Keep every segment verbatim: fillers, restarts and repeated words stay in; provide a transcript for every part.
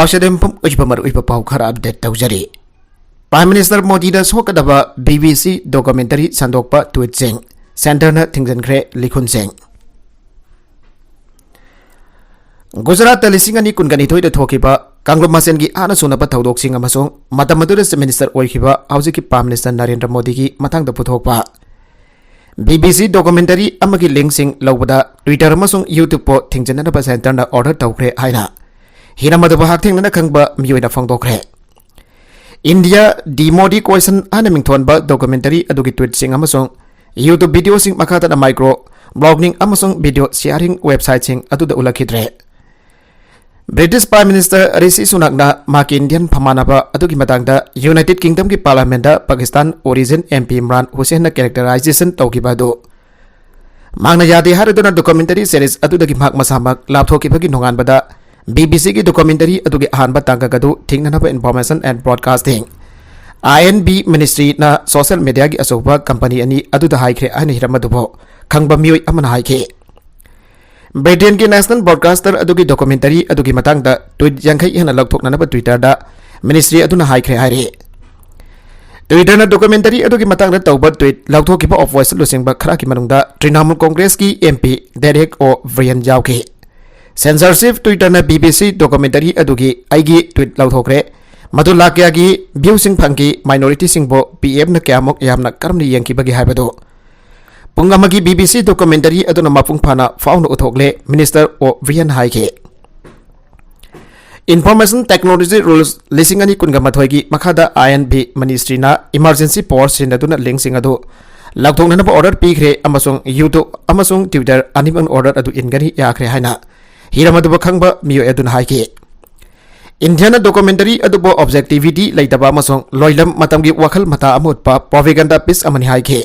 ꯑꯁꯤꯗ ꯃꯐꯝ ꯑꯣꯏꯕ ꯃꯔꯨꯑꯣꯏꯕ ꯄꯥꯎ ꯈꯔ ꯑꯞꯗꯦꯠ ꯇꯧꯖꯔꯤ꯫ ꯄ꯭ꯔꯥꯏꯝ ꯃꯤꯅꯤꯁꯇꯔ ꯃꯣꯗꯤꯗ ꯁꯣꯛꯀꯗꯕ ꯕꯤ ꯕꯤ ꯁꯤ ꯗꯣꯀꯨꯃꯦꯟꯇꯔꯤ ꯁꯟꯗꯣꯛꯄ ꯇ꯭ꯋꯤꯠꯁꯤꯡ ꯁꯦꯟꯇꯔꯅ ꯊꯤꯡꯖꯤꯟꯈ꯭ꯔꯦ꯫ ꯂꯤꯈꯨꯟꯁꯤꯡ꯫ ꯒꯨꯖꯔꯥꯠꯇ ꯂꯤꯁꯤꯡ ꯑꯅꯤ ꯀꯨꯟꯒ ꯅꯤꯊꯣꯏꯗ ꯊꯣꯛꯈꯤꯕ ꯀꯥꯡꯂꯨꯞ ꯃꯁꯦꯟꯒꯤ ꯍꯥꯟꯅ ꯁꯨꯅꯕ ꯊꯧꯗꯣꯛꯁꯤꯡ ꯑꯃꯁꯨꯡ ꯃꯇꯝ ꯑꯗꯨꯗ ꯆꯤꯐ ꯃꯤꯅꯤꯁꯇꯔ ꯑꯣꯏꯈꯤꯕ ꯍꯧꯖꯤꯛꯀꯤ ꯄ꯭ꯔꯥꯏꯝ ꯃꯤꯅꯤꯁꯇꯔ ꯅꯔꯦꯟꯗ꯭ꯔ ꯃꯣꯗꯤꯒꯤ ꯃꯇꯥꯡꯗ ꯄꯨꯊꯣꯛꯄ ꯕꯤ ꯕꯤ ꯁꯤ ꯗꯣꯀꯨꯃꯦꯟꯇꯔꯤ ꯑꯃꯒꯤ ꯂꯤꯡꯁꯤꯡ ꯂꯧꯕꯗ ꯇ꯭ꯋꯤꯇꯔ ꯑꯃꯁꯨꯡ ꯌꯨꯇ꯭ꯌꯨꯕꯄꯨ ꯊꯤꯡꯖꯤꯟꯅꯅꯕ ꯁꯦꯟꯇꯔꯅ ꯑꯣꯔꯗꯔ ꯇꯧꯈ꯭ꯔꯦ ꯍꯥꯏꯅ ꯍꯤꯔꯝ ꯑꯗꯨꯕꯨ ꯍꯛꯊꯦꯡꯅꯅ ꯈꯪꯕ ꯃꯤꯑꯣꯏꯅ ꯐꯣꯡꯗꯣꯛꯈ꯭ꯔꯦ꯫ ꯏꯟꯗꯤꯌꯥ ꯗꯤ ꯃꯣꯗꯤ ꯀꯣꯏꯁꯟ ꯍꯥꯏꯅ ꯃꯤꯡꯊꯣꯟꯕ ꯗꯣꯀꯨꯃꯦꯟꯇꯔꯤ ꯑꯗꯨꯒꯤ ꯇ꯭ꯋꯤꯠꯁꯤꯡ ꯑꯃꯁꯨꯡ ꯌꯨꯇ꯭ꯌꯨꯕ ꯚꯤꯗꯤꯑꯣꯁꯤꯡ, ꯃꯈꯥ ꯇꯥꯅ ꯃꯥꯏꯀ꯭ꯔꯣ ꯕ꯭ꯂꯣꯒꯤꯡ ꯑꯃꯁꯨꯡ ꯚꯤꯗꯤꯑꯣ ꯁꯤꯌꯥꯔꯤꯡ ꯋꯦꯕꯁꯥꯏꯠꯁꯤꯡ ꯑꯗꯨꯗ ꯎꯠꯂꯛꯈꯤꯗ꯭ꯔꯦ꯫ ꯕ꯭ꯔꯤꯇꯤꯁ ꯄ꯭ꯔꯥꯏꯝ ꯃꯤꯅꯤꯁꯇꯔ ꯔꯤꯁꯤ ꯁꯨꯅꯥꯛꯅ ꯃꯍꯥꯛꯀꯤ ꯏꯟꯗꯤꯌꯟ ꯐꯝꯃꯥꯟꯅꯕ ꯑꯗꯨꯒꯤ ꯃꯇꯥꯡꯗ ꯌꯨꯅꯥꯏꯇꯦꯗ ꯀꯤꯡꯗꯝꯒꯤ ꯄꯥꯔꯂꯤꯌꯥꯃꯦꯟꯗ Pakistan origin M P Imran ꯍꯨꯁꯦꯟꯅ ꯀꯦꯔꯦꯛꯇꯔꯥꯏꯖꯦꯁꯟ ꯇꯧꯈꯤꯕ ꯑꯗꯨ ꯃꯍꯥꯛꯅ ꯌꯥꯗꯦ ꯍꯥꯏꯔꯗꯨꯅ ꯗꯣꯀꯨꯃꯦꯟꯇꯔꯤ ꯁꯦꯔꯤꯁ ꯑꯗꯨꯗꯒꯤ ꯃꯍꯥꯛ ꯃꯁꯥꯃꯛ ꯂꯥꯞꯊꯣꯛꯈꯤꯕꯒꯤ ꯅꯣꯡꯉꯥꯟꯕꯗ ꯕꯤ ꯕꯤ ꯁꯤꯒꯤ ꯗꯣꯀꯨꯃꯦꯟꯇꯔꯤ ꯑꯗꯨꯒꯤ ꯑꯍꯥꯟꯕ ꯇꯥꯡꯀꯛ ꯑꯗꯨ ꯊꯤꯡꯅꯅꯕ information and broadcasting, I N B, ꯃꯤꯅꯤꯁꯇ꯭ꯔꯤꯅ ꯁꯣꯁꯤꯌꯦꯜ ꯃꯤꯗꯤꯌꯥꯒꯤ ꯑꯆꯧꯕ ꯀꯝꯄꯅꯤ ꯑꯅꯤ ꯑꯗꯨꯗ ꯍꯥꯏꯈ꯭ꯔꯦ ꯍꯥꯏꯅ ꯍꯤꯔꯝ ꯑꯗꯨꯕꯨ ꯈꯪꯕ ꯃꯤꯑꯣꯏ ꯑꯃꯅ ꯍꯥꯏꯈꯤ꯫ ꯕ꯭ꯔꯤꯇꯦꯟꯒꯤ ꯅꯦꯁꯅꯦꯜ ꯕ꯭ꯔꯣꯗꯀꯥꯁꯇꯔ ꯑꯗꯨꯒꯤ ꯗꯣꯀꯨꯃꯦꯟꯇꯔꯤ ꯑꯗꯨꯒꯤ ꯃꯇꯥꯡꯗ ꯇ꯭ꯋꯤꯠ ꯌꯥꯡꯈꯩ ꯍꯦꯟꯅ ꯂꯧꯊꯣꯛꯅꯅꯕ ꯇ꯭ꯋꯤꯇꯔꯗ ꯃꯤꯅꯤꯁꯇ꯭ꯔꯤ ꯑꯗꯨꯅ ꯍꯥꯏꯈ꯭ꯔꯦ ꯍꯥꯏꯔꯤ꯫ ꯇ꯭ꯋꯤꯇꯔꯅ ꯗꯣꯀꯨꯃꯦꯟꯇꯔꯤ ꯑꯗꯨꯒꯤ ꯃꯇꯥꯡꯗ ꯇꯧꯕ ꯇ꯭ꯋꯤꯠ ꯂꯧꯊꯣꯛꯈꯤꯕ ꯑꯣꯐ ꯚꯣꯏꯁ ꯂꯨꯆꯤꯡꯕ ꯈꯔꯒꯤ ꯃꯅꯨꯡꯗ ꯇ꯭ꯔꯤꯅꯥꯃꯨꯜ ꯀꯣꯡꯒ꯭ꯔꯦꯁꯀꯤ ꯑꯦꯝ ꯄꯤ ꯗꯦꯔꯦꯛ ꯑꯣ ꯕ꯭ꯔꯤꯌꯟ ꯌꯥꯎꯈꯤ꯫ ꯁꯦꯟꯁꯔꯁꯤꯞ ꯇ꯭ꯋꯤꯇꯔꯅ ꯕꯤ ꯕꯤ ꯁꯤ ꯗꯣꯀꯨꯃꯦꯟꯇꯔꯤ ꯑꯗꯨꯒꯤ ꯑꯩꯒꯤ ꯇ꯭ꯋꯤꯠ ꯂꯧꯊꯣꯛꯈ꯭ꯔꯦ꯫ ꯃꯗꯨ ꯂꯥꯛ ꯀꯌꯥꯒꯤ ꯚ꯭ꯌꯨꯁꯤꯡ ꯐꯪꯈꯤ, ꯃꯥꯏꯅꯣꯔꯤꯇꯤꯁꯤꯡꯕꯨ ꯄꯤ ꯑꯦꯝꯅ ꯀꯌꯥꯃꯨꯛ ꯌꯥꯝꯅ ꯀꯔꯝꯅ ꯌꯦꯡꯈꯤꯕꯒꯦ ꯍꯥꯏꯕꯗꯨ꯫ ꯄꯨꯡ ꯑꯃꯒꯤ ꯕꯤ ꯕꯤ ꯁꯤ ꯗꯣꯀꯨꯃꯦꯟꯇꯔꯤ ꯑꯗꯨꯅ ꯃꯄꯨꯡ ꯐꯥꯅ ꯐꯥꯎꯅ ꯎꯠꯊꯣꯛꯂꯦ, ꯃꯤꯅꯤꯁꯇꯔ ꯑꯣ ꯕ꯭ꯔꯤꯌꯟ ꯍꯥꯏꯈꯤ꯫ ꯏꯟꯐꯣꯔꯃꯦꯁꯟ ꯇꯦꯛꯅꯣꯂꯣꯖꯤ ꯔꯨꯜꯁ ꯂꯤꯁꯤꯡ ꯑꯅꯤ ꯀꯨꯟꯒ ꯃꯥꯊꯣꯏꯒꯤ ꯃꯈꯥꯗ ꯑꯥꯏ ꯑꯦꯟ ꯕꯤ ꯃꯤꯅꯤꯁꯇ꯭ꯔꯤꯅ ꯏꯃꯥꯔꯖꯦꯟꯁꯤ ꯄꯥꯋꯔ ꯁꯤꯖꯤꯟꯅꯗꯨꯅ ꯂꯤꯡꯁꯤꯡ ꯑꯗꯨ ꯂꯧꯊꯣꯛꯅꯅꯕ ꯑꯣꯔꯗꯔ ꯄꯤꯈ꯭ꯔꯦ ꯑꯃꯁꯨꯡ ꯌꯨꯇ꯭ꯌꯨꯕ ꯑꯃꯁꯨꯡ ꯇ꯭ꯋꯤꯇꯔ ꯑꯅꯤꯃꯛꯅ ꯑꯣꯔꯗꯔ ꯑꯗꯨ ꯏꯟꯒꯅꯤ ꯌꯥꯈ꯭ꯔꯦ ꯍꯥꯏꯅ ꯍꯤꯔꯝ ꯑꯗꯨꯕꯨ ꯈꯪꯕ ꯃꯤꯑꯣꯏ ꯑꯗꯨꯅ ꯍꯥꯏꯈꯤ꯫ ꯏꯟꯗꯤꯌꯥꯅ ꯗꯣꯀꯨꯃꯦꯟꯇꯔꯤ ꯑꯗꯨꯕꯨ ꯑꯣꯕꯖꯦꯛꯇꯤꯚꯤꯇꯤ ꯂꯩꯇꯕ ꯑꯃꯁꯨꯡ ꯂꯣꯏꯂꯝ ꯃꯇꯝꯒꯤ ꯋꯥꯈꯜ ꯃꯇꯥ ꯑꯃ ꯎꯠꯄ ꯄ꯭ꯔꯣꯄꯦꯒꯟꯗꯥ ꯄꯤꯁ ꯑꯃꯅꯤ ꯍꯥꯏꯈꯤ꯫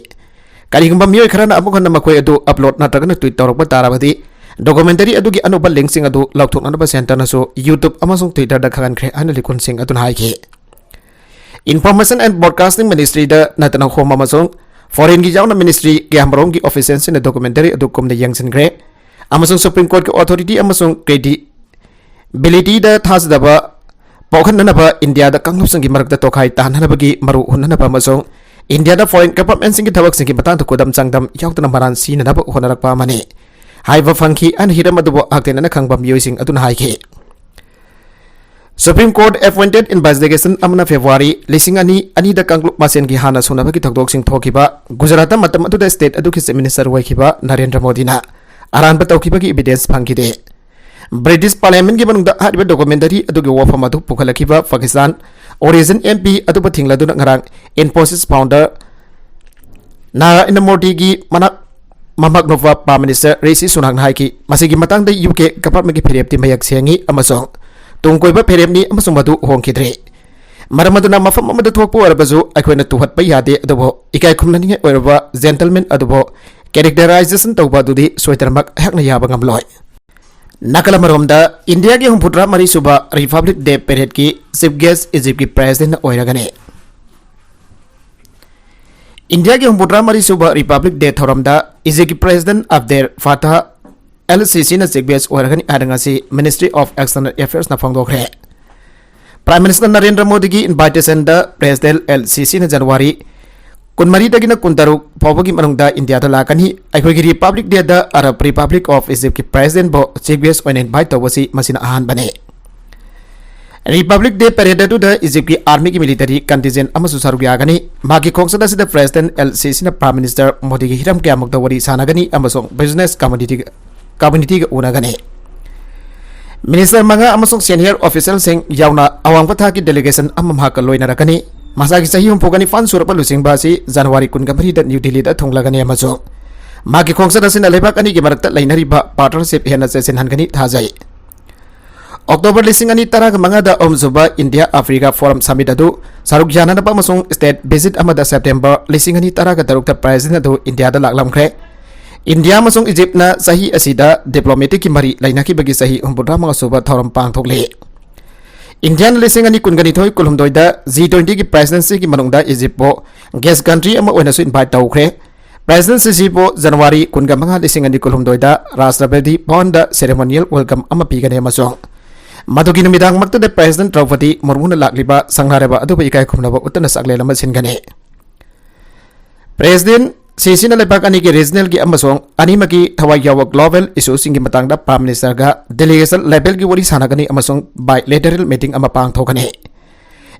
ꯀꯔꯤꯒꯨꯝꯕ ꯃꯤꯑꯣꯏ ꯈꯔꯅ ꯑꯃꯨꯛ ꯍꯟꯅ ꯃꯈꯣꯏ ꯑꯗꯨ ꯑꯞꯂꯣꯗ ꯅꯠꯇ꯭ꯔꯒꯅ ꯇ꯭ꯋꯤꯠ ꯇꯧꯔꯛꯄ ꯇꯥꯔꯕꯗꯤ, ꯗꯣꯀꯨꯃꯦꯟꯇꯔꯤ ꯑꯗꯨꯒꯤ ꯑꯅꯧꯕ ꯂꯤꯡꯁꯤꯡ ꯑꯗꯨ ꯂꯧꯊꯣꯛꯅꯅꯕ ꯁꯦꯟꯇꯔꯅꯁꯨ ꯌꯨꯇ꯭ꯌꯨꯕ ꯑꯃꯁꯨꯡ ꯇ꯭ꯋꯤꯇꯔꯗ ꯈꯪꯍꯟꯈ꯭ꯔꯦ ꯍꯥꯏꯅ ꯂꯤꯈꯨꯟꯁꯤꯡ ꯑꯗꯨꯅ ꯍꯥꯏꯈꯤ꯫ ꯏꯟꯐꯣꯔꯃꯦꯁꯟ ꯑꯦꯟ ꯕ꯭ꯔꯣꯗꯀꯥꯁꯇꯤꯡ ꯃꯤꯅꯤꯁꯇ꯭ꯔꯤꯗ ꯅꯠꯇꯅ ꯍꯣꯝ ꯑꯃꯁꯨꯡ ꯐꯣꯔꯦꯟꯒꯤ ꯌꯥꯎꯅ ꯃꯤꯅꯤꯁꯇ꯭ꯔꯤ ꯀꯌꯥꯃꯔꯣꯝꯒꯤ ꯑꯣꯐꯤꯁꯤꯌꯦꯜꯁꯤꯡꯅ ꯗꯣꯀꯨꯃꯦꯟꯇꯔꯤ ꯑꯗꯨ ꯀꯨꯞꯅ ꯌꯦꯡꯁꯤꯟꯈ꯭ꯔꯦ ꯑꯃꯁꯨꯡ ꯁꯨꯄ꯭ꯔꯤꯝ ꯀꯣꯔꯠꯀꯤ ꯑꯣꯊꯣꯔꯤꯇꯤ ꯑꯃꯁꯨꯡ ꯀ꯭ꯔꯦꯗꯤ-, ꯕꯤꯂꯤꯇꯤꯗ ꯊꯥꯖꯗꯕ ꯄꯣꯛꯍꯟꯅꯅꯕ, ꯏꯟꯗꯤꯌꯥꯗ ꯀꯥꯡꯂꯨꯞꯁꯤꯡꯒꯤ ꯃꯔꯛꯇ ꯇꯣꯈꯥꯏ ꯇꯥꯍꯟꯅꯕꯒꯤ ꯃꯔꯨ ꯍꯨꯟꯅꯅꯕ ꯑꯃꯁꯨꯡ ꯏꯟꯗꯤꯌꯥꯗ ꯐꯣꯔꯦꯟ ꯒꯚꯔꯟꯃꯦꯟꯠꯁꯤꯡꯒꯤ ꯊꯕꯛꯁꯤꯡꯒꯤ ꯃꯇꯥꯡꯗ ꯈꯨꯗꯝ ꯆꯥꯡꯗꯝ ꯌꯥꯎꯗꯅ ꯃꯔꯥꯟ ꯁꯤꯅꯅꯕ ꯍꯣꯠꯅꯔꯛꯄ ꯑꯃꯅꯤ ꯍꯥꯏꯕ ꯐꯪꯈꯤ ꯍꯥꯏꯅ ꯍꯤꯔꯝ ꯑꯗꯨꯕꯨ ꯍꯛꯊꯦꯡꯅꯅ ꯈꯪꯕ ꯃꯤꯑꯣꯏꯁꯤꯡ ꯑꯗꯨꯅ ꯍꯥꯏꯈꯤ꯫ Supreme Court appointed investigation ꯑꯃꯅ February ꯂꯤꯁꯤꯡ ꯑꯅꯤ ꯑꯅꯤꯗ ꯀꯥꯡꯂꯨꯞ ꯃꯁꯦꯟꯒꯤ ꯍꯥꯟꯅ ꯁꯨꯅꯕꯒꯤ ꯊꯧꯗꯣꯛꯁꯤꯡ ꯊꯣꯛꯈꯤꯕ ꯒꯨꯖꯔꯥꯠꯇ ꯃꯇꯝ ꯑꯗꯨꯗ state ꯑꯗꯨꯒꯤ Chief Minister ꯑꯣꯏꯈꯤꯕ ꯅꯔꯦꯟꯗ꯭ꯔ ꯃꯣꯗꯤꯅ ꯑꯔꯥꯟꯕ ꯇꯧꯈꯤꯕꯒꯤ evidence ꯐꯪꯈꯤꯗꯦ꯫ British Parliamentꯀꯤ ꯃꯅꯨꯡꯗ ꯍꯥꯏꯔꯤꯕ documentary ꯑꯗꯨꯒꯤ ꯋꯥꯐꯝ ꯑꯗꯨ ꯄꯨꯈꯠꯂꯛꯈꯤꯕ Pakistan origin MP ꯑꯗꯨꯕꯨ ꯊꯤꯡꯂꯗꯨꯅ ꯉꯔꯥꯡ Infosys founder ꯅꯥꯔꯥꯌꯅ ꯃꯨꯔꯇꯤꯒꯤ ꯃꯅꯥꯛ ꯃꯃꯛ ꯅꯨꯄꯥ Prime Minister ꯔꯤꯁꯤ ꯁꯨꯅꯥꯛꯅ ꯍꯥꯏꯈꯤ, ꯃꯁꯤꯒꯤ ꯃꯇꯥꯡꯗ UK governmentꯀꯤ ꯐꯤꯔꯦꯞꯇꯤ ꯃꯌꯦꯛ ꯁꯦꯡꯏ ꯑꯃꯁꯨꯡ ꯇꯨꯡ ꯀꯣꯏꯕ ꯐꯤꯔꯦꯞꯅꯤ ꯑꯃꯁꯨꯡ ꯃꯗꯨ ꯍꯣꯡꯈꯤꯗ꯭ꯔꯦ꯫ ꯃꯔꯝ ꯑꯗꯨꯅ ꯃꯐꯝ ꯑꯃꯗ ꯊꯣꯛꯄ ꯑꯣꯏꯔꯕꯁꯨ ꯑꯩꯈꯣꯏꯅ ꯇꯨꯍꯠꯄ ꯌꯥꯗꯦ, ꯑꯗꯨꯕꯨ ꯏꯀꯥꯏ ꯈꯨꯝꯅꯅꯤꯡꯉꯥꯏ ꯑꯣꯏꯔꯕ gentleman ꯑꯗꯨꯕꯨ characterization ꯇꯧꯕ ꯑꯗꯨꯗꯤ ꯁꯣꯏꯗꯅꯃꯛ ꯑꯩꯍꯥꯛꯅ ꯌꯥꯕ ꯉꯝꯂꯣꯏ꯫ ꯅꯥꯀꯜ ꯑꯃꯔꯣꯝꯗ, ꯏꯟꯗꯤꯌꯥꯒꯤ ꯍꯨꯝꯐꯨꯇꯔꯥ ꯃꯔꯤ ꯁꯨꯕ Republic Day Paradeꯀꯤ Chief Guest Egyptꯀꯤ President ꯑꯣꯏꯔꯒꯅꯤ꯫ ꯏꯟꯗꯤꯌꯥꯒꯤ ꯍꯨꯝꯐꯨꯇꯔꯥ ꯃꯔꯤ ꯁꯨꯕ Republic Day ꯊꯧꯔꯝꯗ Egyptꯀꯤ President Abdel Fattah El Sisiꯅ Chief Guest ꯑꯣꯏꯔꯒꯅꯤ ꯍꯥꯏꯅ ꯉꯁꯤ Ministry of External Affairsꯅ ꯐꯣꯡꯗꯣꯛꯈ꯭ꯔꯦ꯫ Prime Minister Narendra ꯃꯣꯗꯤꯒꯤ invitationꯗ President El Sisiꯅ January ꯀꯨꯟꯃꯔꯤꯗꯒꯤꯅ ꯀꯨꯟꯇꯔꯨꯛ ꯐꯥꯎꯕꯒꯤ ꯃꯅꯨꯡꯗ ꯏꯟꯗꯤꯌꯥꯗ ꯂꯥꯛꯀꯅꯤ꯫ ꯑꯩꯈꯣꯏꯒꯤ Republic Dayꯗ Arab Republic of Egyptꯀꯤ Presidentꯕꯨ Chief Guest ꯑꯣꯏꯅ invite ꯇꯧꯕꯁꯤ ꯃꯁꯤꯅ ꯑꯍꯥꯟꯕꯅꯤ꯫ Republic Day Parade ꯑꯗꯨꯗ Egyptꯀꯤ Armyꯒꯤ military contingent ꯑꯃꯁꯨ ꯁꯔꯨꯛ ꯌꯥꯒꯅꯤ꯫ ꯃꯍꯥꯛꯀꯤ ꯈꯣꯡꯆꯠ ꯑꯁꯤꯗ President El Sisiꯅ Prime Minister ꯃꯣꯗꯤꯒꯤ ꯍꯤꯔꯝ ꯀꯌꯥꯃꯨꯛꯇ ꯋꯥꯔꯤ ꯁꯥꯟꯅꯒꯅꯤ ꯑꯃꯁꯨꯡ business community communityꯒ ꯎꯅꯒꯅꯤ꯫ Minister ꯃꯉꯥ ꯑꯃꯁꯨꯡ senior officialꯁꯤꯡ ꯌꯥꯎꯅ ꯑꯋꯥꯡꯕ ꯊꯥꯛꯀꯤ delegation ꯑꯃ ꯃꯍꯥꯛꯀ ꯂꯣꯏꯅꯔꯛꯀꯅꯤ꯫ ꯃꯁꯥꯒꯤ ꯆꯍꯤ ꯍꯨꯝꯐꯨꯒ ꯅꯤꯄꯥꯟ ꯁꯨꯔꯕ ꯂꯨꯆꯤꯡꯕ ꯑꯁꯤ January ꯀꯨꯟꯒ ꯃꯔꯤꯗ New Delhiꯗ ꯊꯨꯡꯂꯒꯅꯤ ꯑꯃꯁꯨꯡ ꯃꯍꯥꯛꯀꯤ ꯈꯣꯡꯆꯠ ꯑꯁꯤꯅ ꯂꯩꯕꯥꯛ ꯑꯅꯤꯒꯤ ꯃꯔꯛꯇ ꯂꯩꯅꯔꯤꯕ partnership ꯍꯦꯟꯅ ꯆꯦꯠꯁꯤꯟꯍꯟꯒꯅꯤ ꯊꯥꯖꯩ꯫ October ꯂꯤꯁꯤꯡ ꯑꯅꯤ ꯇꯔꯥꯒ ꯃꯉꯥꯗ ꯑꯍꯨꯝꯁꯨꯕ India Africa Forum Summit ꯑꯗꯨ ꯁꯔꯨꯛ ꯌꯥꯅꯅꯕ ꯑꯃꯁꯨꯡ state visit ꯑꯃꯗ September ꯂꯤꯁꯤꯡ ꯑꯅꯤ ꯇꯔꯥꯒ ꯇꯔꯨꯛꯇ President ꯑꯗꯨ ꯏꯟꯗꯤꯌꯥꯗ ꯂꯥꯛꯂꯝꯈ꯭ꯔꯦ꯫ ꯏꯟꯗꯤꯌꯥ ꯑꯃꯁꯨꯡ ꯏꯖꯤꯞꯅ ꯆꯍꯤ ꯑꯁꯤꯗ diplomaticꯀꯤ ꯃꯔꯤ ꯂꯩꯅꯈꯤꯕꯒꯤ ꯆꯍꯤ ꯍꯨꯝꯐꯨꯇꯔꯥ ꯃꯉꯥ ꯁꯨꯕ ꯊꯧꯔꯝ ꯄꯥꯡꯊꯣꯛꯂꯤ꯫ ꯏꯟꯗꯤꯌꯥꯅ ꯂꯤꯁꯤꯡ ꯑꯅꯤ ꯀꯨꯟꯒ ꯅꯤꯊꯣꯏ ꯀꯨꯟꯍꯨꯝꯗꯣꯏꯗ G twentyꯒꯤ presidencyꯒꯤ ꯃꯅꯨꯡꯗ ꯏꯖꯤꯞꯄꯨ guest country ꯑꯃ ꯑꯣꯏꯅꯁꯨ invite ꯇꯧꯈ꯭ꯔꯦ꯫ Presidencyꯁꯤꯕꯨ January ꯀꯨꯟꯒ ꯃꯉꯥ, ꯂꯤꯁꯤꯡ ꯑꯅꯤ ꯀꯨꯟꯍꯨꯝꯗꯣꯏꯗ Rashtrapati Bhavanꯗ ceremonial welcome ꯑꯃ ꯄꯤꯒꯅꯤ ꯑꯃꯁꯨꯡ ꯃꯗꯨꯒꯤ ꯅꯨꯃꯤꯗꯥꯡꯃꯛꯇꯗ President Draupadi Murmuꯅ ꯂꯥꯛꯂꯤꯕ ꯁꯪꯒꯥꯔꯕ ꯑꯗꯨꯕꯨ ꯏꯀꯥꯏ ꯈꯨꯝꯅꯕ ꯎꯠꯇꯨꯅ ꯆꯥꯛꯂꯦꯟ ꯑꯃ ꯁꯤꯟꯒꯅꯤ꯫ President ꯁꯤꯁꯤꯅ ꯂꯩꯕꯥꯛ ꯑꯅꯤꯒꯤ regionalꯒꯤ ꯑꯃꯁꯨꯡ ꯑꯅꯤꯃꯛꯀꯤ ꯊꯋꯥꯏ ꯌꯥꯎꯕ global issueꯁꯤꯡꯒꯤ ꯃꯇꯥꯡꯗ Prime Ministerꯒ delegation levelꯒꯤ ꯋꯥꯔꯤ ꯁꯥꯟꯅꯒꯅꯤ ꯑꯃꯁꯨꯡ bilateral meeting ꯑꯃ ꯄꯥꯡꯊꯣꯛꯀꯅꯤ꯫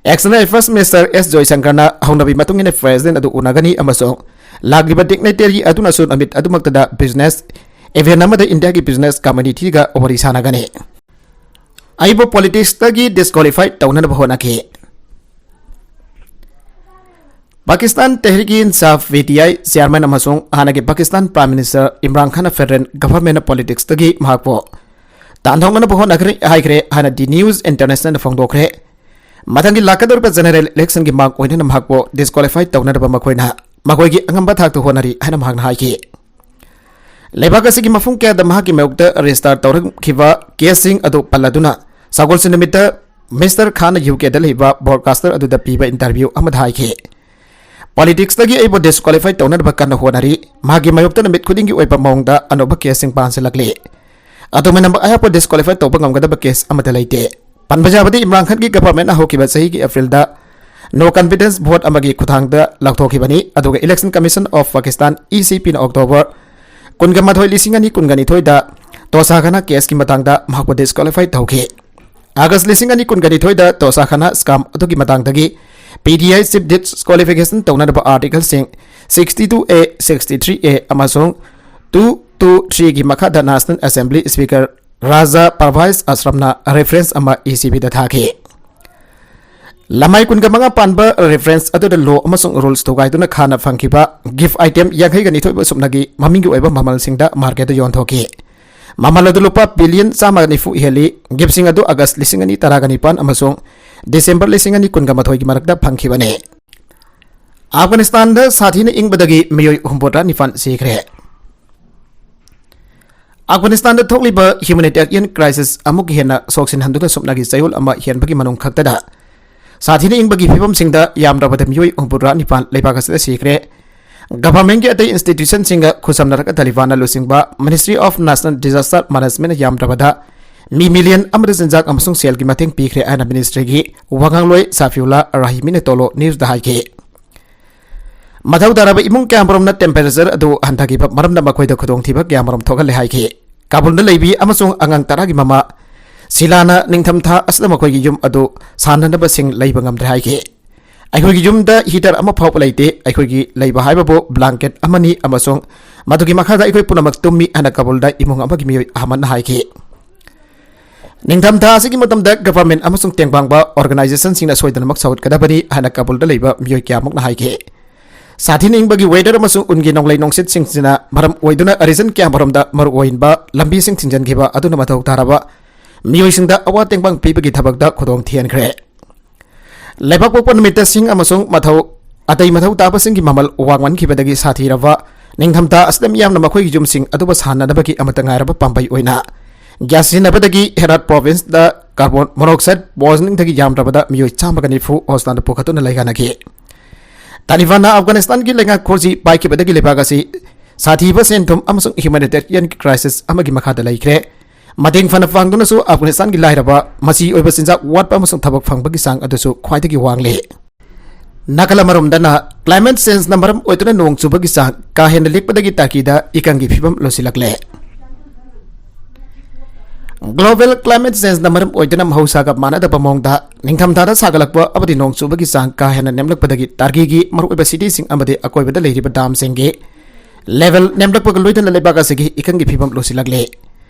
External Affairs Minister S ꯖꯣꯏꯁꯪꯀꯔꯅ ꯍꯧꯅꯕꯤ ꯃꯇꯨꯡ ꯏꯟꯅ President ꯑꯗꯨ ꯎꯅꯒꯅꯤ ꯑꯃꯁꯨꯡ ꯂꯥꯛꯂꯤꯕ dignitary ꯑꯗꯨꯅꯁꯨ ꯅꯨꯃꯤꯠ ꯑꯗꯨꯃꯛꯇꯗ business event ꯑꯃꯗ ꯏꯟꯗꯤꯌꯥꯒꯤ business communityꯒ ꯋꯥꯔꯤ ꯁꯥꯟꯅꯒꯅꯤ꯫ ꯑꯩꯕꯨ politicsꯇꯒꯤ disqualify ꯇꯧꯅꯅꯕ ꯍꯣꯠꯅꯈꯤ꯫ ꯄꯥꯀꯤꯁꯇꯥꯟ ꯇꯦꯍ꯭ꯔꯤꯛ-ꯏ-ꯏꯟꯁꯥꯐ, ꯄꯤ ꯇꯤ ꯑꯥꯏ, chairman ꯑꯃꯁꯨꯡ ꯍꯥꯟꯅꯒꯤ ꯄꯥꯀꯤꯁꯇꯥꯟ Prime Minister ꯏꯝꯔꯥꯟ ꯈꯥꯟꯅ federal governmentꯅ politicsꯇꯒꯤ ꯃꯍꯥꯛꯄꯨ ꯇꯥꯟꯊꯣꯛꯅꯅꯕ ꯍꯣꯠꯅꯈ꯭ꯔꯦ ꯍꯥꯏꯈ꯭ꯔꯦ ꯍꯥꯏꯅ The News Internationalꯅ ꯐꯣꯡꯗꯣꯛꯈ꯭ꯔꯦ꯫ ꯃꯊꯪꯒꯤ ꯂꯥꯛꯀꯗꯧꯔꯤꯕ general electionꯒꯤ ꯃꯥꯡ ꯑꯣꯏꯅꯅ ꯃꯍꯥꯛꯄꯨ disqualify ꯇꯧꯅꯅꯕ ꯃꯈꯣꯏꯅ ꯃꯈꯣꯏꯒꯤ ꯑꯉꯝꯕ ꯊꯥꯛꯇ ꯍꯣꯠꯅꯔꯤ ꯍꯥꯏꯅ ꯃꯍꯥꯛꯅ ꯍꯥꯏꯈꯤ꯫ ꯂꯩꯕꯥꯛ ꯑꯁꯤꯒꯤ ꯃꯐꯝ ꯀꯌꯥꯗ ꯃꯍꯥꯛꯀꯤ ꯃꯥꯌꯣꯛꯇ register ꯇꯧꯔꯛꯈꯤꯕ caseꯁꯤꯡ ꯑꯗꯨ ꯄꯜꯂꯗꯨꯅ ꯁꯒꯣꯜꯁꯦꯟ ꯅꯨꯃꯤꯠꯇ Mister ꯈꯥꯟꯅ ꯌꯨ ꯀꯦꯗ ꯂꯩꯕ broadcaster ꯑꯗꯨꯗ ꯄꯤꯕ interview ꯑꯃꯗ ꯍꯥꯏꯈꯤ, "Politicsꯇꯒꯤ ꯑꯩꯕꯨ disqualify ꯇꯧꯅꯅꯕ ꯀꯟꯅ ꯍꯣꯠꯅꯔꯤ꯫ ꯃꯍꯥꯛꯀꯤ ꯃꯥꯌꯣꯛꯇ ꯅꯨꯃꯤꯠ ꯈꯨꯗꯤꯡꯒꯤ ꯑꯣꯏꯕ ꯃꯑꯣꯡꯗ ꯑꯅꯧꯕ caseꯁꯤꯡ ꯄꯥꯟꯁꯤꯜꯂꯛꯂꯤ꯫ ꯑꯗꯨꯃꯥꯏꯅ ꯑꯩꯍꯥꯛꯄꯨ disqualify ꯇꯧꯕ ꯉꯝꯒꯗꯕ case ꯑꯃꯠꯇ ꯂꯩꯇꯦ꯫" ꯄꯟꯕ ꯌꯥꯕꯗꯤ, ꯏꯝꯔꯥꯟ ꯈꯥꯟꯒꯤ governmentꯅ ꯍꯧꯈꯤꯕ ꯆꯍꯤꯒꯤ Aprilꯗ no confidence vote ꯑꯃꯒꯤ ꯈꯨꯠꯊꯥꯡꯗ ꯂꯧꯊꯣꯛꯈꯤꯕꯅꯤ꯫ ꯑꯗꯨꯒ Election Commission of Pakistan, E C Pꯅ October ꯀꯨꯟꯒ ꯃꯥꯊꯣꯏ, ꯂꯤꯁꯤꯡ ꯑꯅꯤ ꯀꯨꯟꯒ ꯅꯤꯊꯣꯏꯗ ꯇꯣꯁꯥ ꯈꯥꯅꯥ caseꯀꯤ ꯃꯇꯥꯡꯗ ꯃꯍꯥꯛꯄꯨ disqualify ꯇꯧꯈꯤ꯫ August ꯂꯤꯁꯤꯡ ꯑꯅꯤ ꯀꯨꯟꯒ ꯅꯤꯊꯣꯏꯗ ꯇꯣꯁꯥ ꯈꯥꯅꯥ scam ꯑꯗꯨꯒꯤ ꯃꯇꯥꯡꯗꯒꯤ P T I chief disqualification ꯇꯧꯅꯅꯕ articleꯁꯤꯡ sixty-two A, sixty-three A ꯑꯃꯁꯨꯡ two two threeꯒꯤ ꯃꯈꯥꯗ National Assembly Speaker ꯔꯥꯖꯥ ꯄꯔꯚꯥꯏꯖ ꯑꯁ꯭ꯔꯝꯅ reference ꯑꯃ E C Pꯗ ꯊꯥꯈꯤ꯫ ꯂꯃꯥꯏ ꯀꯨꯟꯒ ꯃꯉꯥ ꯄꯥꯟꯕ reference ꯑꯗꯨꯗ law ꯑꯃꯁꯨꯡ rules ꯊꯨꯒꯥꯏꯗꯨꯅ ꯈꯥꯟꯅ ꯐꯪꯈꯤꯕ gift item ꯌꯥꯡꯈꯩꯒ ꯅꯤꯊꯣꯏ ꯁꯨꯞꯅꯒꯤ ꯃꯃꯤꯡꯒꯤ ꯑꯣꯏꯕ ꯃꯃꯜꯁꯤꯡꯗ marketꯇ ꯌꯣꯟꯊꯣꯛꯈꯤ꯫ ꯃꯃꯜ ꯑꯗꯨ ꯂꯨꯄꯥ billion ꯆꯥꯝꯃꯒ ꯅꯤꯐꯨ ꯍꯦꯜꯂꯤ꯫ Giftꯁꯤꯡ ꯑꯗꯨ August ꯂꯤꯁꯤꯡ ꯑꯅꯤ ꯇꯔꯥꯒ ꯅꯤꯄꯥꯟ ꯑꯃꯁꯨꯡ December ꯂꯤꯁꯤꯡ ꯑꯅꯤ ꯀꯨꯟꯒ ꯃꯥꯊꯣꯏꯒꯤ ꯃꯔꯛꯇ ꯐꯪꯈꯤꯕꯅꯤ꯫ ꯑꯐꯒꯥꯅꯤꯁꯇꯥꯟꯗ ꯁꯥꯊꯤꯅ ꯏꯪꯕꯗꯒꯤ ꯃꯤꯑꯣꯏ ꯍꯨꯝꯐꯨꯇꯔꯥ ꯅꯤꯄꯥꯟ ꯁꯤꯈ꯭ꯔꯦ꯫ ꯑꯐꯒꯥꯅꯤꯁꯇꯥꯟꯗ ꯊꯣꯛꯂꯤꯕ humanitarian crisis ꯑꯃꯨꯛ ꯍꯦꯟꯅ ꯁꯣꯛꯁꯤꯟꯍꯟꯗꯨꯅ ꯁꯨꯞꯅꯒꯤ ꯆꯌꯣꯜ ꯑꯃ ꯍꯦꯟꯕꯒꯤ ꯃꯅꯨꯡ ꯈꯛꯇꯗ ꯁꯥꯊꯤꯅ ꯏꯪꯕꯒꯤ ꯐꯤꯕꯝꯁꯤꯡꯗ ꯌꯥꯝꯗ꯭ꯔꯕꯗ ꯃꯤꯑꯣꯏ ꯍꯨꯝꯐꯨꯇꯔꯥ ꯅꯤꯄꯥꯟ ꯂꯩꯕꯥꯛ ꯑꯁꯤꯗ ꯁꯤꯈ꯭ꯔꯦ꯫ Governmentꯀꯤ ꯑꯇꯩ institutionꯁꯤꯡꯒ ꯈꯨꯠꯁꯝꯅꯔꯒ ꯇꯥꯂꯤꯕꯥꯟꯅ ꯂꯨꯆꯤꯡꯕ Ministry of National Disaster Managementꯅ ꯌꯥꯝꯗ꯭ꯔꯕꯗ ꯃꯤ ꯃꯤꯂꯤꯌꯟ ꯑꯃꯗ ꯆꯤꯟꯖꯥꯛ ꯑꯃꯁꯨꯡ ꯁꯦꯜꯒꯤ ꯃꯇꯦꯡ ꯄꯤꯈ꯭ꯔꯦ ꯍꯥꯏꯅ ꯃꯤꯅꯤꯁꯇ꯭ꯔꯤꯒꯤ ꯋꯥꯉꯥꯡꯂꯣꯏ ꯁꯥꯐꯤꯎꯂꯥ ꯔꯥꯍꯤꯃꯤꯅ ꯇꯣꯂꯣ ꯅ꯭ꯌꯨꯁꯇ ꯍꯥꯏꯈꯤ꯫ ꯃꯊꯧ ꯇꯥꯔꯕ ꯏꯃꯨꯡ ꯀꯌꯥꯃꯔꯣꯝꯅ ꯇꯦꯝꯄꯔꯦꯆꯔ ꯑꯗꯨ ꯍꯟꯊꯈꯤꯕ ꯃꯔꯝꯅ ꯃꯈꯣꯏꯗ ꯈꯨꯗꯣꯡꯊꯤꯕ ꯀꯌꯥꯃꯔꯣꯝ ꯊꯣꯛꯍꯜꯂꯦ ꯍꯥꯏꯈꯤ꯫ ꯀꯥꯕꯨꯜꯗ ꯂꯩꯕꯤ ꯑꯃꯁꯨꯡ ꯑꯉꯥꯡ ꯇꯔꯥꯒꯤ ꯃꯃꯥ ꯁꯤꯂꯥꯅ ꯅꯤꯡꯊꯝꯊꯥ ꯑꯁꯤꯗ ꯃꯈꯣꯏꯒꯤ ꯌꯨꯝ ꯑꯗꯨ ꯁꯥꯟꯅꯅꯕꯁꯤꯡ ꯂꯩꯕ ꯉꯝꯗ꯭ꯔꯦ ꯍꯥꯏꯈꯤ꯫ "ꯑꯩꯈꯣꯏꯒꯤ ꯌꯨꯝꯗ ꯍꯤꯇꯔ ꯑꯃ ꯐꯥꯎꯕ ꯂꯩꯇꯦ꯫ ꯑꯩꯈꯣꯏꯒꯤ ꯂꯩꯕ ꯍꯥꯏꯕꯕꯨ ꯕ꯭ꯂꯥꯡꯀꯦꯠ ꯑꯃꯅꯤ ꯑꯃꯁꯨꯡ ꯃꯗꯨꯒꯤ ꯃꯈꯥꯗ ꯑꯩꯈꯣꯏ ꯄꯨꯝꯅꯃꯛ ꯇꯨꯝꯃꯤ" ꯍꯥꯏꯅ ꯀꯥꯕꯨꯜꯗ ꯏꯃꯨꯡ ꯑꯃꯒꯤ ꯃꯤꯑꯣꯏ ꯑꯍꯃꯟꯅ ꯍꯥꯏꯈꯤ꯫ ꯅꯤꯡꯊꯝꯊꯥ ꯑꯁꯤꯒꯤ ꯃꯇꯝꯗ ꯒꯚꯔꯟꯃꯦꯟꯠ ꯑꯃꯁꯨꯡ ꯇꯦꯡꯕꯥꯡꯕ ꯑꯣꯔꯒꯅꯥꯏꯖꯦꯁꯟꯁꯤꯡꯅ ꯁꯣꯏꯗꯅꯃꯛ ꯁꯧꯒꯠꯀꯗꯕꯅꯤ ꯍꯥꯏꯅ ꯀꯥꯕꯨꯜꯗ ꯂꯩꯕ ꯃꯤꯑꯣꯏ ꯀꯌꯥꯃꯨꯛꯅ ꯍꯥꯏꯈꯤ꯫ ꯁꯥꯊꯤꯅ ꯏꯪꯕꯒꯤ ꯋꯦꯗꯔ ꯑꯃꯁꯨꯡ ꯎꯟꯒꯤ ꯅꯣꯡꯂꯩ ꯅꯨꯡꯁꯤꯠꯁꯤꯡꯁꯤꯅ ꯃꯔꯝ ꯑꯣꯏꯗꯨꯅ ꯔꯤꯖꯟ ꯀꯌꯥꯃꯔꯣꯝꯗ ꯃꯔꯨꯑꯣꯏꯕ ꯂꯝꯕꯤꯁꯤꯡ ꯊꯤꯡꯖꯤꯟꯈꯤꯕ ꯑꯗꯨꯅ ꯃꯊꯧ ꯇꯥꯔꯕ ꯃꯤꯑꯣꯏꯁꯤꯡꯗ ꯑꯋꯥ ꯇꯦꯡꯕꯥꯡ ꯄꯤꯕꯒꯤ ꯊꯕꯛꯇ ꯈꯨꯗꯣꯡ ꯊꯤꯍꯟꯈ꯭ꯔꯦ꯫ ꯂꯩꯕꯥꯛꯄꯣꯛꯄ ꯅꯨꯃꯤꯠꯇ ꯁꯤꯡ ꯑꯃꯁꯨꯡ ꯃꯊꯧ, ꯑꯇꯩ ꯃꯊꯧ ꯇꯥꯕꯁꯤꯡꯒꯤ ꯃꯃꯜ ꯋꯥꯡꯃꯟꯈꯤꯕꯗꯒꯤ ꯁꯥꯊꯤꯔꯕ ꯅꯤꯡꯊꯝꯊꯥ ꯑꯁꯤꯗ ꯃꯤꯌꯥꯝꯅ ꯃꯈꯣꯏꯒꯤ ꯌꯨꯝꯁꯤꯡ ꯑꯗꯨꯕꯨ ꯁꯥꯟꯅꯅꯕꯒꯤ ꯑꯃꯠꯇ ꯉꯥꯏꯔꯕ ꯄꯥꯝꯕꯩ ꯑꯣꯏꯅ ꯒ꯭ꯌꯥꯁ ꯁꯤꯖꯤꯟꯅꯕꯗꯒꯤ ꯍꯦꯔꯥꯠ ꯄ꯭ꯔꯣꯚꯤꯟꯁꯇ ꯀꯥꯔꯕꯣꯟ ꯃꯣꯅꯣꯛꯁꯥꯏꯗ ꯄꯣꯏꯖꯅꯤꯡꯗꯒꯤ ꯌꯥꯝꯗ꯭ꯔꯕꯗ ꯃꯤꯑꯣꯏ ꯆꯥꯝꯃꯒ ꯅꯤꯐꯨ ꯍꯣꯁꯄꯤꯇꯥꯜꯗ ꯄꯨꯈꯠꯇꯨꯅ ꯂꯩꯉꯥꯛꯅꯈꯤ꯫ ꯇꯥꯂꯤꯕꯥꯟꯅ ꯑꯐꯒꯥꯅꯤꯁꯇꯥꯟꯒꯤ ꯂꯩꯉꯥꯛ ꯈꯨꯔꯖꯤ ꯄꯥꯏꯈꯤꯕꯗꯒꯤ ꯂꯩꯕꯥꯛ ꯑꯁꯤ ꯁꯥꯊꯤꯕ ꯁꯦꯟ-ꯊꯨꯝ ꯑꯃꯁꯨꯡ ꯍ꯭ꯌꯨꯃꯦꯅꯤꯇꯦꯔꯤꯌꯟ ꯀ꯭ꯔꯥꯏꯁꯤꯁ ꯑꯃꯒꯤ ꯃꯈꯥꯗ ꯂꯩꯈ꯭ꯔꯦ꯫ ꯃꯇꯦꯡ ꯐꯅ ꯐꯪꯗꯨꯅꯁꯨ ꯑꯐꯒꯥꯅꯤꯁꯇꯥꯟꯒꯤ ꯂꯥꯏꯔꯕ, ꯃꯆꯤ ꯑꯣꯏꯕ ꯆꯤꯟꯖꯥꯛ ꯋꯥꯠꯄ ꯑꯃꯁꯨꯡ ꯊꯕꯛ ꯐꯪꯕꯒꯤ ꯆꯥꯡ ꯑꯗꯨꯁꯨ ꯈ꯭ꯋꯥꯏꯗꯒꯤ ꯋꯥꯡꯂꯤ꯫ ꯅꯥꯀꯜ ꯑꯃꯔꯣꯝꯗꯅ, ꯀ꯭ꯂꯥꯏꯃꯦꯠ ꯆꯦꯟꯖꯅ ꯃꯔꯝ ꯑꯣꯏꯗꯨꯅ ꯅꯣꯡ ꯆꯨꯕꯒꯤ ꯆꯥꯡ ꯀꯥ ꯍꯦꯟꯅ ꯂꯤꯛꯄꯗꯒꯤ ꯇꯔꯀꯤꯗ ꯏꯀꯪꯒꯤ ꯐꯤꯕꯝ ꯂꯣꯏꯁꯤꯜꯂꯛꯂꯦ꯫ ꯒ꯭ꯂꯣꯕꯦꯜ ꯀ꯭ꯂꯥꯏꯃꯦꯠ ꯆꯦꯟꯖꯅ ꯃꯔꯝ ꯑꯣꯏꯗꯨꯅ ꯃꯍꯧꯁꯥꯒ ꯃꯥꯟꯅꯗꯕ ꯃꯑꯣꯡꯗ ꯅꯤꯡꯊꯝꯊꯥꯗ ꯁꯥꯒꯠꯂꯛꯄ ꯑꯃꯗꯤ ꯅꯣꯡ ꯆꯨꯕꯒꯤ ꯆꯥꯡ ꯀꯥ ꯍꯦꯟꯅ ꯅꯦꯝꯂꯛꯄꯗꯒꯤ ꯇꯔꯀꯤꯒꯤ ꯃꯔꯨꯑꯣꯏꯕ ꯁꯤꯇꯤꯁꯤꯡ ꯑꯃꯗꯤ ꯑꯀꯣꯏꯕꯗ ꯂꯩꯔꯤꯕ ꯗꯥꯝꯁꯤꯡꯒꯤ ꯂꯦꯚꯦꯜ ꯅꯦꯝꯂꯛꯄꯒ ꯂꯣꯏꯅꯅ ꯂꯩꯕꯥꯛ ꯑꯁꯤꯒꯤ ꯏꯀꯪꯒꯤ ꯐꯤꯕꯝ ꯂꯣꯏꯁꯤꯜꯂꯛꯂꯦ꯫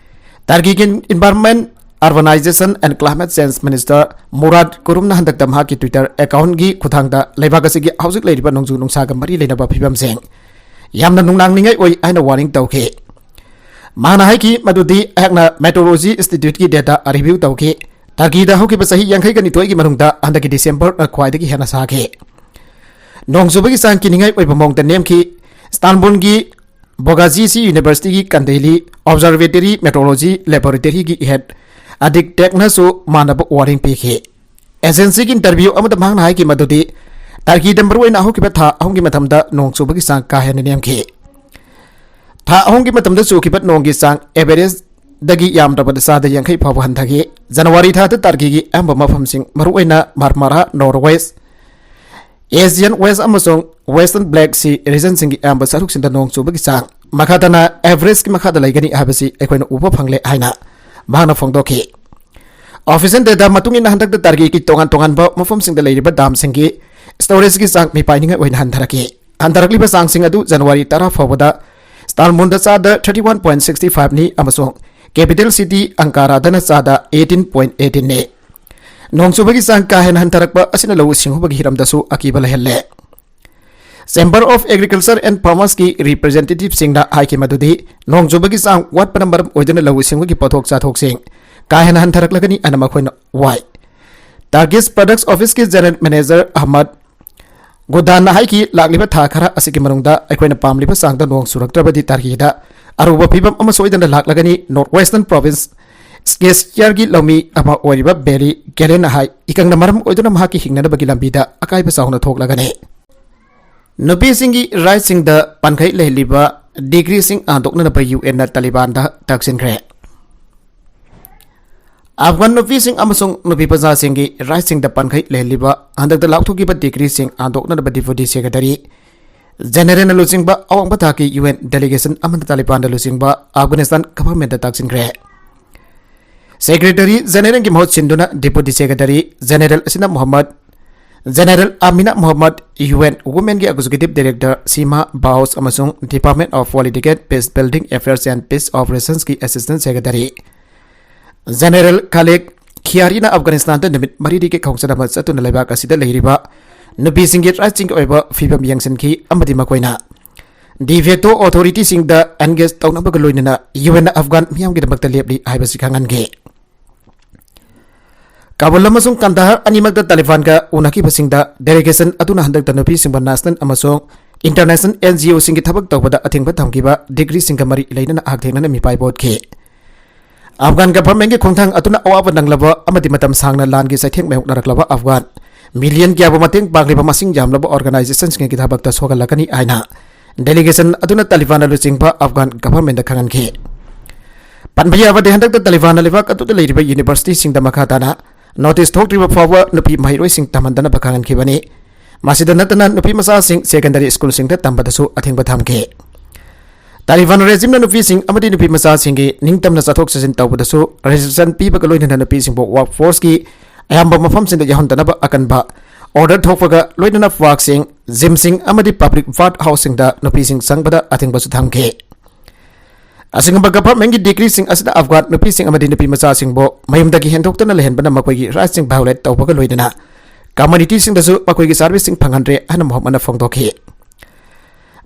ꯇꯔꯀꯤꯒꯤ environment, urbanization and climate change minister Murat ꯀꯨꯔꯨꯝꯅ ꯍꯟꯗꯛꯇ ꯃꯍꯥꯛꯀꯤ ꯇ꯭ꯋꯤꯇꯔ ꯑꯦꯀꯥꯎꯟꯒꯤ ꯈꯨꯠꯊꯥꯡꯗ ꯂꯩꯕꯥꯛ ꯑꯁꯤꯒꯤ ꯍꯧꯖꯤꯛ ꯂꯩꯔꯤꯕ ꯅꯣꯡꯖꯨ ꯅꯨꯡꯁꯥꯒ ꯃꯔꯤ ꯂꯩꯅꯕ ꯐꯤꯕꯝꯁꯤꯡ ꯌꯥꯝꯅ ꯅꯨꯡꯅꯥꯡꯅꯤꯡꯉꯥꯏ ꯑꯣꯏ ꯍꯥꯏꯅ ꯋꯥꯔꯅꯤꯡ ꯇꯧꯈꯤ꯫ ꯃꯍꯥꯛꯅ ꯍꯥꯏꯈꯤ ꯃꯗꯨꯗꯤ ꯑꯩꯍꯥꯛꯅ ꯃꯦꯇ꯭ꯔꯣꯂꯣꯖꯤ ꯏꯟꯁꯇꯤꯇ꯭ꯌꯨꯠꯀꯤ ꯗꯦꯇꯥ ꯔꯤꯚꯤꯌꯨ ꯇꯧꯈꯤ꯫ ꯇꯔꯀꯤꯗ ꯍꯧꯈꯤꯕ ꯆꯍꯤ ꯌꯥꯡꯈꯩꯒ ꯅꯤꯊꯣꯏꯒꯤ ꯃꯅꯨꯡꯗ ꯍꯟꯗꯛꯀꯤ ꯗꯤꯁꯦꯝꯕꯔꯅ ꯈ꯭ꯋꯥꯏꯗꯒꯤ ꯍꯦꯟꯅ ꯁꯥꯈꯤ꯫ ꯅꯣꯡ ꯆꯨꯕꯒꯤ ꯆꯥꯡ ꯀꯤꯅꯤꯡꯉꯥꯏ ꯑꯣꯏꯕ ꯃꯑꯣꯡꯗ ꯅꯦꯝꯈꯤ꯫ ꯏꯁꯇꯥꯟꯕꯨꯜꯒꯤ ꯕꯣꯒꯥꯖꯤꯁꯤ ꯌꯨꯅꯤꯚꯔꯁꯤꯇꯤꯒꯤ ꯀꯟꯗꯦꯂꯤ ꯑꯣꯕꯖꯔꯕꯦꯇꯔꯤ ꯃꯦꯇ꯭ꯔꯣꯂꯣꯖꯤ ꯂꯦꯕꯣꯔꯦꯇꯔꯤꯒꯤ ꯍꯦꯗ ꯑꯗꯤꯛ ꯇꯦꯛꯅꯁꯨ ꯃꯥꯟꯅꯕ ꯋꯥꯔꯅꯤꯡ ꯄꯤꯈꯤ꯫ ꯑꯦꯖꯦꯟꯁꯤꯒꯤ ꯏꯟꯇꯔꯚ꯭ꯌꯨ ꯑꯃꯗ ꯃꯍꯥꯛꯅ ꯍꯥꯏꯈꯤ ꯃꯗꯨꯗꯤ ꯇꯔꯀꯤꯗ ꯃꯔꯨꯑꯣꯏꯅ ꯍꯧꯈꯤꯕ ꯊꯥ ꯑꯍꯨꯝꯒꯤ ꯃꯇꯝꯗ ꯅꯣꯡ ꯆꯨꯕꯒꯤ ꯆꯥꯡ ꯀꯥ ꯍꯦꯟꯅ ꯅꯦꯝꯈꯤ꯫ ꯊꯥ ꯑꯍꯨꯝꯒꯤ ꯃꯇꯝꯗ ꯆꯨꯈꯤꯕ ꯅꯣꯡꯒꯤ ꯆꯥꯡ ꯑꯦꯚꯔꯦꯖ ꯗꯒꯤ ꯌꯥꯝꯗ꯭ꯔꯕꯗ ꯆꯥꯗ ꯌꯥꯡꯈꯩ ꯐꯥꯎꯕ ꯍꯟꯊꯈꯤ꯫ ꯖꯅꯋꯥꯔꯤ ꯊꯥꯗ ꯇꯥꯔꯀꯤꯒꯤ ꯑꯌꯥꯝꯕ ꯃꯐꯝꯁꯤꯡ, ꯃꯔꯨꯑꯣꯏꯅ ꯃꯥꯔꯃꯥꯔꯥ, ꯅꯣꯔꯋꯦꯁ, ꯑꯦꯖꯤꯌꯟ ꯋꯦꯁ ꯑꯃꯁꯨꯡ ꯋꯦꯁꯇꯔꯟ ꯕ꯭ꯂꯦꯛ ꯁꯤ ꯔꯤꯖꯟꯁꯤꯡꯒꯤ ꯑꯌꯥꯝꯕ ꯁꯔꯨꯛꯁꯤꯡꯗ ꯅꯣꯡ ꯆꯨꯕꯒꯤ ꯆꯥꯡ ꯃꯈꯥ ꯇꯥꯅ ꯑꯦꯚꯔꯦꯖꯀꯤ ꯃꯈꯥꯗ ꯂꯩꯒꯅꯤ ꯍꯥꯏꯕꯁꯤ ꯑꯩꯈꯣꯏꯅ ꯎꯕ ꯐꯪꯂꯦ ꯍꯥꯏꯅ ꯃꯍꯥꯛꯅ ꯐꯣꯡꯗꯣꯛꯈꯤ꯫ ꯑꯣꯐꯤꯁꯤꯌꯦꯜ ꯗꯦꯇꯥ ꯃꯇꯨꯡ ꯏꯟꯅ ꯍꯟꯗꯛꯇ ꯇꯥꯔꯀꯤꯒꯤ ꯇꯣꯉꯥꯟ ꯇꯣꯉꯥꯟꯕ ꯃꯐꯝꯁꯤꯡꯗ ꯂꯩꯔꯤꯕ ꯗꯥꯝꯁꯤꯡꯒꯤ ꯁ꯭ꯇꯣꯔꯦꯖꯀꯤ ꯆꯥꯡ ꯃꯤꯄꯥꯏꯅꯤꯡꯉꯥꯏ ꯑꯣꯏꯅ ꯍꯟꯊꯔꯛꯈꯤ꯫ ꯍꯟꯊꯔꯛꯂꯤꯕ ꯆꯥꯡꯁꯤꯡ ꯑꯗꯨ ꯖꯅꯋꯥꯔꯤ ꯇꯔꯥ ꯐꯥꯎꯕꯗ ꯁ꯭ꯇꯥꯜꯃꯨꯟꯗ ꯆꯥꯗ thirty one point sixty five ꯅꯤ ꯑꯃꯁꯨꯡ ꯀꯦꯄꯤꯇꯦꯜ ꯁꯤꯇꯤ ꯑꯪꯀꯥꯔꯥꯗꯅ ꯆꯥꯗ eighteen point eighteen ꯅꯤ꯫ ꯅꯣꯡ ꯆꯨꯕꯒꯤ ꯆꯥꯡ ꯀꯥ ꯍꯦꯟꯅ ꯍꯟꯊꯔꯛꯄ ꯑꯁꯤꯅ ꯂꯧꯎ ꯁꯤꯡꯎꯕꯒꯤ ꯍꯤꯔꯝꯗꯁꯨ ꯑꯀꯤꯕ ꯂꯩꯍꯜꯂꯦ꯫ Chamber of Agriculture and Farmersꯀꯤ ꯔꯤꯄ꯭ꯔꯖꯦꯟꯇꯦꯇꯤꯚꯁꯤꯡꯅ ꯍꯥꯏꯈꯤ ꯃꯗꯨꯗꯤ ꯅꯣꯡ ꯆꯨꯕꯒꯤ ꯆꯥꯡ ꯋꯥꯠꯄꯅ ꯃꯔꯝ ꯑꯣꯏꯗꯨꯅ ꯂꯧꯎ ꯁꯤꯡꯎꯒꯤ ꯄꯣꯠꯊꯣꯛ ꯆꯥꯊꯣꯛꯁꯤꯡ ꯀꯥ ꯍꯦꯟꯅ ꯍꯟꯊꯔꯛꯂꯒꯅꯤ ꯍꯥꯏꯅ ꯃꯈꯣꯏꯅ ꯋꯥꯏ꯫ ꯇꯥꯔꯀꯤꯁ ꯄ꯭ꯔꯗꯛꯁ ꯑꯣꯐꯤꯁꯀꯤ ꯖꯦꯅꯔꯦꯜ ꯃꯦꯅꯦꯖꯔ ꯑꯍꯃꯗ ꯒꯨꯗꯥꯟꯅ ꯍꯥꯏꯈꯤ, ꯂꯥꯛꯂꯤꯕ ꯊꯥ ꯈꯔ ꯑꯁꯤꯒꯤ ꯃꯅꯨꯡꯗ ꯑꯩꯈꯣꯏꯅ ꯄꯥꯝꯂꯤꯕ ꯆꯥꯡꯗ ꯅꯣꯡ ꯆꯨꯔꯛꯇ꯭ꯔꯕꯗꯤ ꯇꯥꯔꯀꯤꯗ ꯑꯔꯨꯕ ꯐꯤꯕꯝ ꯑꯃ ꯁꯣꯏꯗꯅ ꯂꯥꯛꯂꯒꯅꯤ꯫ ꯅꯣꯔꯠ ꯋꯦꯁꯇꯔꯟ ꯄ꯭ꯔꯣꯚꯤꯟꯁ ꯁ꯭ꯀꯦꯁꯤꯌꯔꯒꯤ ꯂꯧꯃꯤ ꯑꯃ ꯑꯣꯏꯔꯤꯕ ꯕꯦꯔꯤ ꯒꯦꯂꯦꯟꯅ ꯍꯥꯏ, ꯏꯀꯪꯅ ꯃꯔꯝ ꯑꯣꯏꯗꯨꯅ ꯃꯍꯥꯛꯀꯤ ꯍꯤꯡꯅꯅꯕꯒꯤ ꯂꯝꯕꯤꯗ ꯑꯀꯥꯏꯕ ꯆꯥꯎꯅ ꯊꯣꯛꯂꯒꯅꯤ꯫ ꯅꯨꯄꯤꯁꯤꯡꯒꯤ ꯔꯥꯏꯠꯁꯤꯡꯗ ꯄꯥꯟꯈꯩ ꯂꯩꯍꯜꯂꯤꯕ ꯗꯤꯒ꯭ꯔꯤꯁꯤꯡ ꯍꯟꯗꯣꯛꯅꯅꯕ ꯌꯨ ꯑꯦꯟꯅ ꯇꯥꯂꯤꯕꯥꯟꯗ ꯇꯛꯁꯤꯟꯈ꯭ꯔꯦ꯫ ꯑꯐꯒꯥꯟ ꯅꯨꯄꯤꯁꯤꯡ ꯑꯃꯁꯨꯡ ꯅꯨꯄꯤ ꯃꯆꯥꯁꯤꯡꯒꯤ ꯔꯥꯏꯠꯁꯤꯡꯗ ꯄꯥꯟꯈꯩ ꯂꯩꯍꯜꯂꯤꯕ ꯍꯟꯗꯛꯇ ꯂꯥꯎꯊꯣꯛꯈꯤꯕ ꯗꯤꯒ꯭ꯔꯤꯁꯤꯡ ꯍꯟꯗꯣꯛꯅꯅꯕ ꯗꯤꯄꯨꯇꯤ ꯁꯦꯀ꯭ꯔꯦꯇꯔꯤ ꯖꯦꯅꯔꯦꯜꯅ ꯂꯨꯆꯤꯡꯕ ꯑꯋꯥꯡꯕ ꯊꯥꯛꯀꯤ ꯌꯨ ꯑꯦꯟ ꯗꯦꯂꯤꯒꯦꯁꯟ ꯑꯃꯅ ꯇꯥꯂꯤꯕꯥꯟꯗ ꯂꯨꯆꯤꯡꯕ ꯑꯐꯒꯥꯅꯤꯁꯇꯥꯟ ꯒꯚꯔꯟꯃꯦꯟꯠꯇ ꯇꯛꯁꯤꯟꯈ꯭ꯔꯦ꯫ ꯁꯦꯀ꯭ꯔꯦꯇꯔꯤ ꯖꯦꯅꯔꯦꯜꯒꯤ ꯃꯍꯨꯠ ꯁꯤꯟꯗꯨꯅ ꯗꯤꯄꯨꯇꯤ ꯁꯦꯀ꯭ꯔꯦꯇꯔꯤ ꯖꯦꯅꯔꯦꯜ ꯑꯁꯤꯅ Mohammed, general Amina Mohammed, U N ꯋꯨꯃꯦꯟꯒꯤ ꯑꯦꯛꯖꯤꯀ꯭ꯌꯨꯇꯤꯚ ꯗꯥꯏꯔꯦꯛꯇꯔ ꯁꯤꯃꯥ ꯕꯥꯎꯁ ꯑꯃꯁꯨꯡ Department of Political, Peace Building Affairs and Peace Operations ꯀꯤ ꯑꯦꯁꯤꯁꯇꯦꯟꯠ ꯁꯦꯀ꯭ꯔꯦꯇꯔꯤ ꯖꯦꯅꯔꯦꯜ ꯈꯥꯂꯦꯗ ꯈꯤꯌꯥꯔꯤꯅ ꯑꯐꯒꯥꯅꯤꯁꯇꯥꯟꯗ ꯅꯨꯃꯤꯠ ꯃꯔꯤꯅꯤꯒꯤ ꯈꯣꯡꯆꯠ ꯑꯃ ꯆꯠꯇꯨꯅ ꯂꯩꯕꯥꯛ ꯑꯁꯤꯗ ꯂꯩꯔꯤꯕ ꯅꯨꯄꯤꯁꯤꯡꯒꯤ ꯔꯥꯏꯠꯁꯤꯡꯒꯤ ꯑꯣꯏꯕ ꯐꯤꯕꯝ ꯌꯦꯡꯁꯤꯟꯈꯤ ꯑꯃꯗꯤ ꯃꯈꯣꯏꯅ ꯗꯤꯐꯦꯛꯇꯣ ꯑꯣꯊꯣꯔꯤꯇꯤꯁꯤꯡꯗ ꯑꯦꯟꯒꯦꯖ ꯇꯧꯅꯕꯒ ꯂꯣꯏꯅꯅ ꯌꯨ ꯑꯦꯟꯅ ꯑꯐꯒꯥꯟ ꯃꯤꯌꯥꯝꯒꯤꯗꯃꯛꯇ ꯂꯦꯞꯂꯤ ꯍꯥꯏꯕꯁꯤ ꯈꯪꯍꯟꯈꯤ꯫ ꯀꯥꯕꯨꯜ ꯑꯃꯁꯨꯡ ꯀꯟꯗꯥꯍꯔ ꯑꯅꯤꯃꯛꯇ ꯇꯥꯂꯤꯕꯥꯟꯒ ꯎꯅꯈꯤꯕꯁꯤꯡꯗ ꯗꯦꯂꯤꯒꯦꯁꯟ ꯑꯗꯨꯅ ꯍꯟꯗꯛꯇ ꯅꯨꯄꯤꯁꯤꯡꯕꯨ ꯅꯦꯁꯅꯦꯜ ꯑꯃꯁꯨꯡ ꯏꯟꯇꯔꯅꯦꯁꯅꯦꯜ ꯑꯦꯟ ꯖꯤ ꯑꯣꯁꯤꯡꯒꯤ ꯊꯕꯛ ꯇꯧꯕꯗ ꯑꯊꯤꯡꯕ ꯊꯝꯈꯤꯕ ꯗꯤꯒ꯭ꯔꯤꯁꯤꯡꯒ ꯃꯔꯤ ꯂꯩꯅꯅ ꯍꯛꯊꯦꯡꯅꯅ ꯃꯤꯄꯥꯏꯕ ꯎꯠꯈꯤ꯫ ꯑꯐꯒꯥꯟ ꯒꯚꯔꯟꯃꯦꯟꯠꯀꯤ ꯈꯣꯡꯊꯥꯡ ꯑꯗꯨꯅ ꯑꯋꯥꯕ ꯅꯪꯂꯕ ꯑꯃꯗꯤ ꯃꯇꯝ ꯁꯥꯡꯅ ꯂꯥꯟꯒꯤ ꯆꯩꯊꯦꯡ ꯃꯥꯌꯣꯛꯅꯔꯛꯂꯕ ꯑꯐꯒꯥꯟ ꯃꯤꯂꯤꯌꯟ ꯀꯌꯥꯕꯨ ꯃꯇꯦꯡ ꯄꯥꯡꯂꯤꯕ ꯃꯁꯤꯡ ꯌꯥꯝꯂꯕ ꯑꯣꯔꯒꯅꯥꯏꯖꯦꯁꯟꯁꯤꯡꯒꯤ ꯊꯕꯛꯇ ꯁꯣꯛꯍꯜꯂꯛꯀꯅꯤ ꯍꯥꯏꯅ ꯗꯦꯂꯤꯒꯦꯁꯟ ꯑꯗꯨꯅ ꯇꯥꯂꯤꯕꯥꯟꯅ ꯂꯨꯆꯤꯡꯕ ꯑꯐꯒꯥꯟ ꯒꯚꯔꯟꯃꯦꯟꯠꯇ ꯈꯪꯍꯟꯈꯤ꯫ ꯄꯟꯕ ꯌꯥꯕꯗꯤ, ꯍꯟꯗꯛꯇ ꯇꯥꯂꯤꯕꯥꯟꯅ ꯂꯩꯕꯥꯛ ꯑꯗꯨꯗ ꯂꯩꯔꯤꯕ ꯌꯨꯅꯤꯚꯔꯁꯤꯇꯤꯁꯤꯡꯗ ꯃꯈꯥ ꯇꯥꯅ ꯅꯣꯇꯤꯁ ꯊꯣꯛꯇ꯭ꯔꯤꯕ ꯐꯥꯎꯕ ꯅꯨꯄꯤ ꯃꯍꯩꯔꯣꯏꯁꯤꯡ ꯇꯝꯍꯟꯗꯅꯕ ꯈꯪꯍꯟꯈꯤꯕꯅꯤ꯫ ꯃꯁꯤꯗ ꯅꯠꯇꯅ, ꯅꯨꯄꯤ ꯃꯆꯥꯁꯤꯡ ꯁꯦꯀꯦꯟꯗꯔꯤ ꯁ꯭ꯀꯨꯜꯁꯤꯡꯗ ꯇꯝꯕꯗꯁꯨ ꯑꯊꯤꯡꯕ ꯊꯝꯈꯤ꯫ ꯇꯥꯂꯤꯕꯥꯟ ꯔꯦꯖꯤꯝꯅ ꯅꯨꯄꯤꯁꯤꯡ ꯑꯃꯗꯤ ꯅꯨꯄꯤ ꯃꯆꯥꯁꯤꯡꯒꯤ ꯅꯤꯡꯇꯝꯅ ꯆꯠꯊꯣꯛ ꯆꯠꯁꯤꯟ ꯇꯧꯕꯗꯁꯨ ꯔꯦꯁꯇ꯭ꯔꯤꯛꯁꯟ ꯄꯤꯕꯒ ꯂꯣꯏꯅꯅ ꯅꯨꯄꯤꯁꯤꯡꯕꯨ ꯋꯥꯔꯛ ꯐꯣꯔꯁꯀꯤ ꯑꯌꯥꯝꯕ ꯃꯐꯝꯁꯤꯡꯗ ꯌꯥꯎꯍꯟꯗꯅꯕ ꯑꯀꯟꯕ ꯑꯣꯔꯗꯔ ꯊꯣꯛꯄꯒ ꯂꯣꯏꯅꯅ ꯄꯥꯔꯛꯁꯤꯡ, ꯖꯤꯝꯁꯤꯡ ꯑꯃꯗꯤ ꯄꯕ꯭ꯂꯤꯛ ꯕꯥꯊ ꯍꯥꯎꯁꯁꯤꯡꯗ ꯅꯨꯄꯤꯁꯤꯡ ꯆꯪꯕꯗ ꯑꯊꯤꯡꯕꯁꯨ ꯊꯝꯈꯤ꯫ ꯑꯁꯤꯒꯨꯝꯕ ꯒꯚꯔꯟꯃꯦꯟꯠꯀꯤ ꯗꯤꯀ꯭ꯔꯤꯁꯤꯡ ꯑꯁꯤꯗ ꯑꯐꯒꯥꯟ ꯅꯨꯄꯤꯁꯤꯡ ꯑꯃꯗꯤ ꯅꯨꯄꯤ ꯃꯆꯥꯁꯤꯡꯕꯨ ꯃꯌꯨꯝꯗꯒꯤ ꯍꯦꯟꯗꯣꯛꯇꯅ ꯂꯩꯍꯟꯕꯅ ꯃꯈꯣꯏꯒꯤ ꯔꯥꯏꯠꯁꯤꯡ ꯚꯥꯏꯑꯣꯂꯦꯠ ꯇꯧꯕꯒ ꯂꯣꯏꯅꯅ ꯀꯝꯃꯨꯅꯤꯇꯤꯁꯤꯡꯗꯁꯨ ꯃꯈꯣꯏꯒꯤ ꯁꯥꯔꯚꯤꯁꯁꯤꯡ ꯐꯪꯍꯟꯗ꯭ꯔꯦ ꯍꯥꯏꯅ ꯃꯣꯍꯃꯠꯅ ꯐꯣꯡꯗꯣꯛꯈꯤ꯫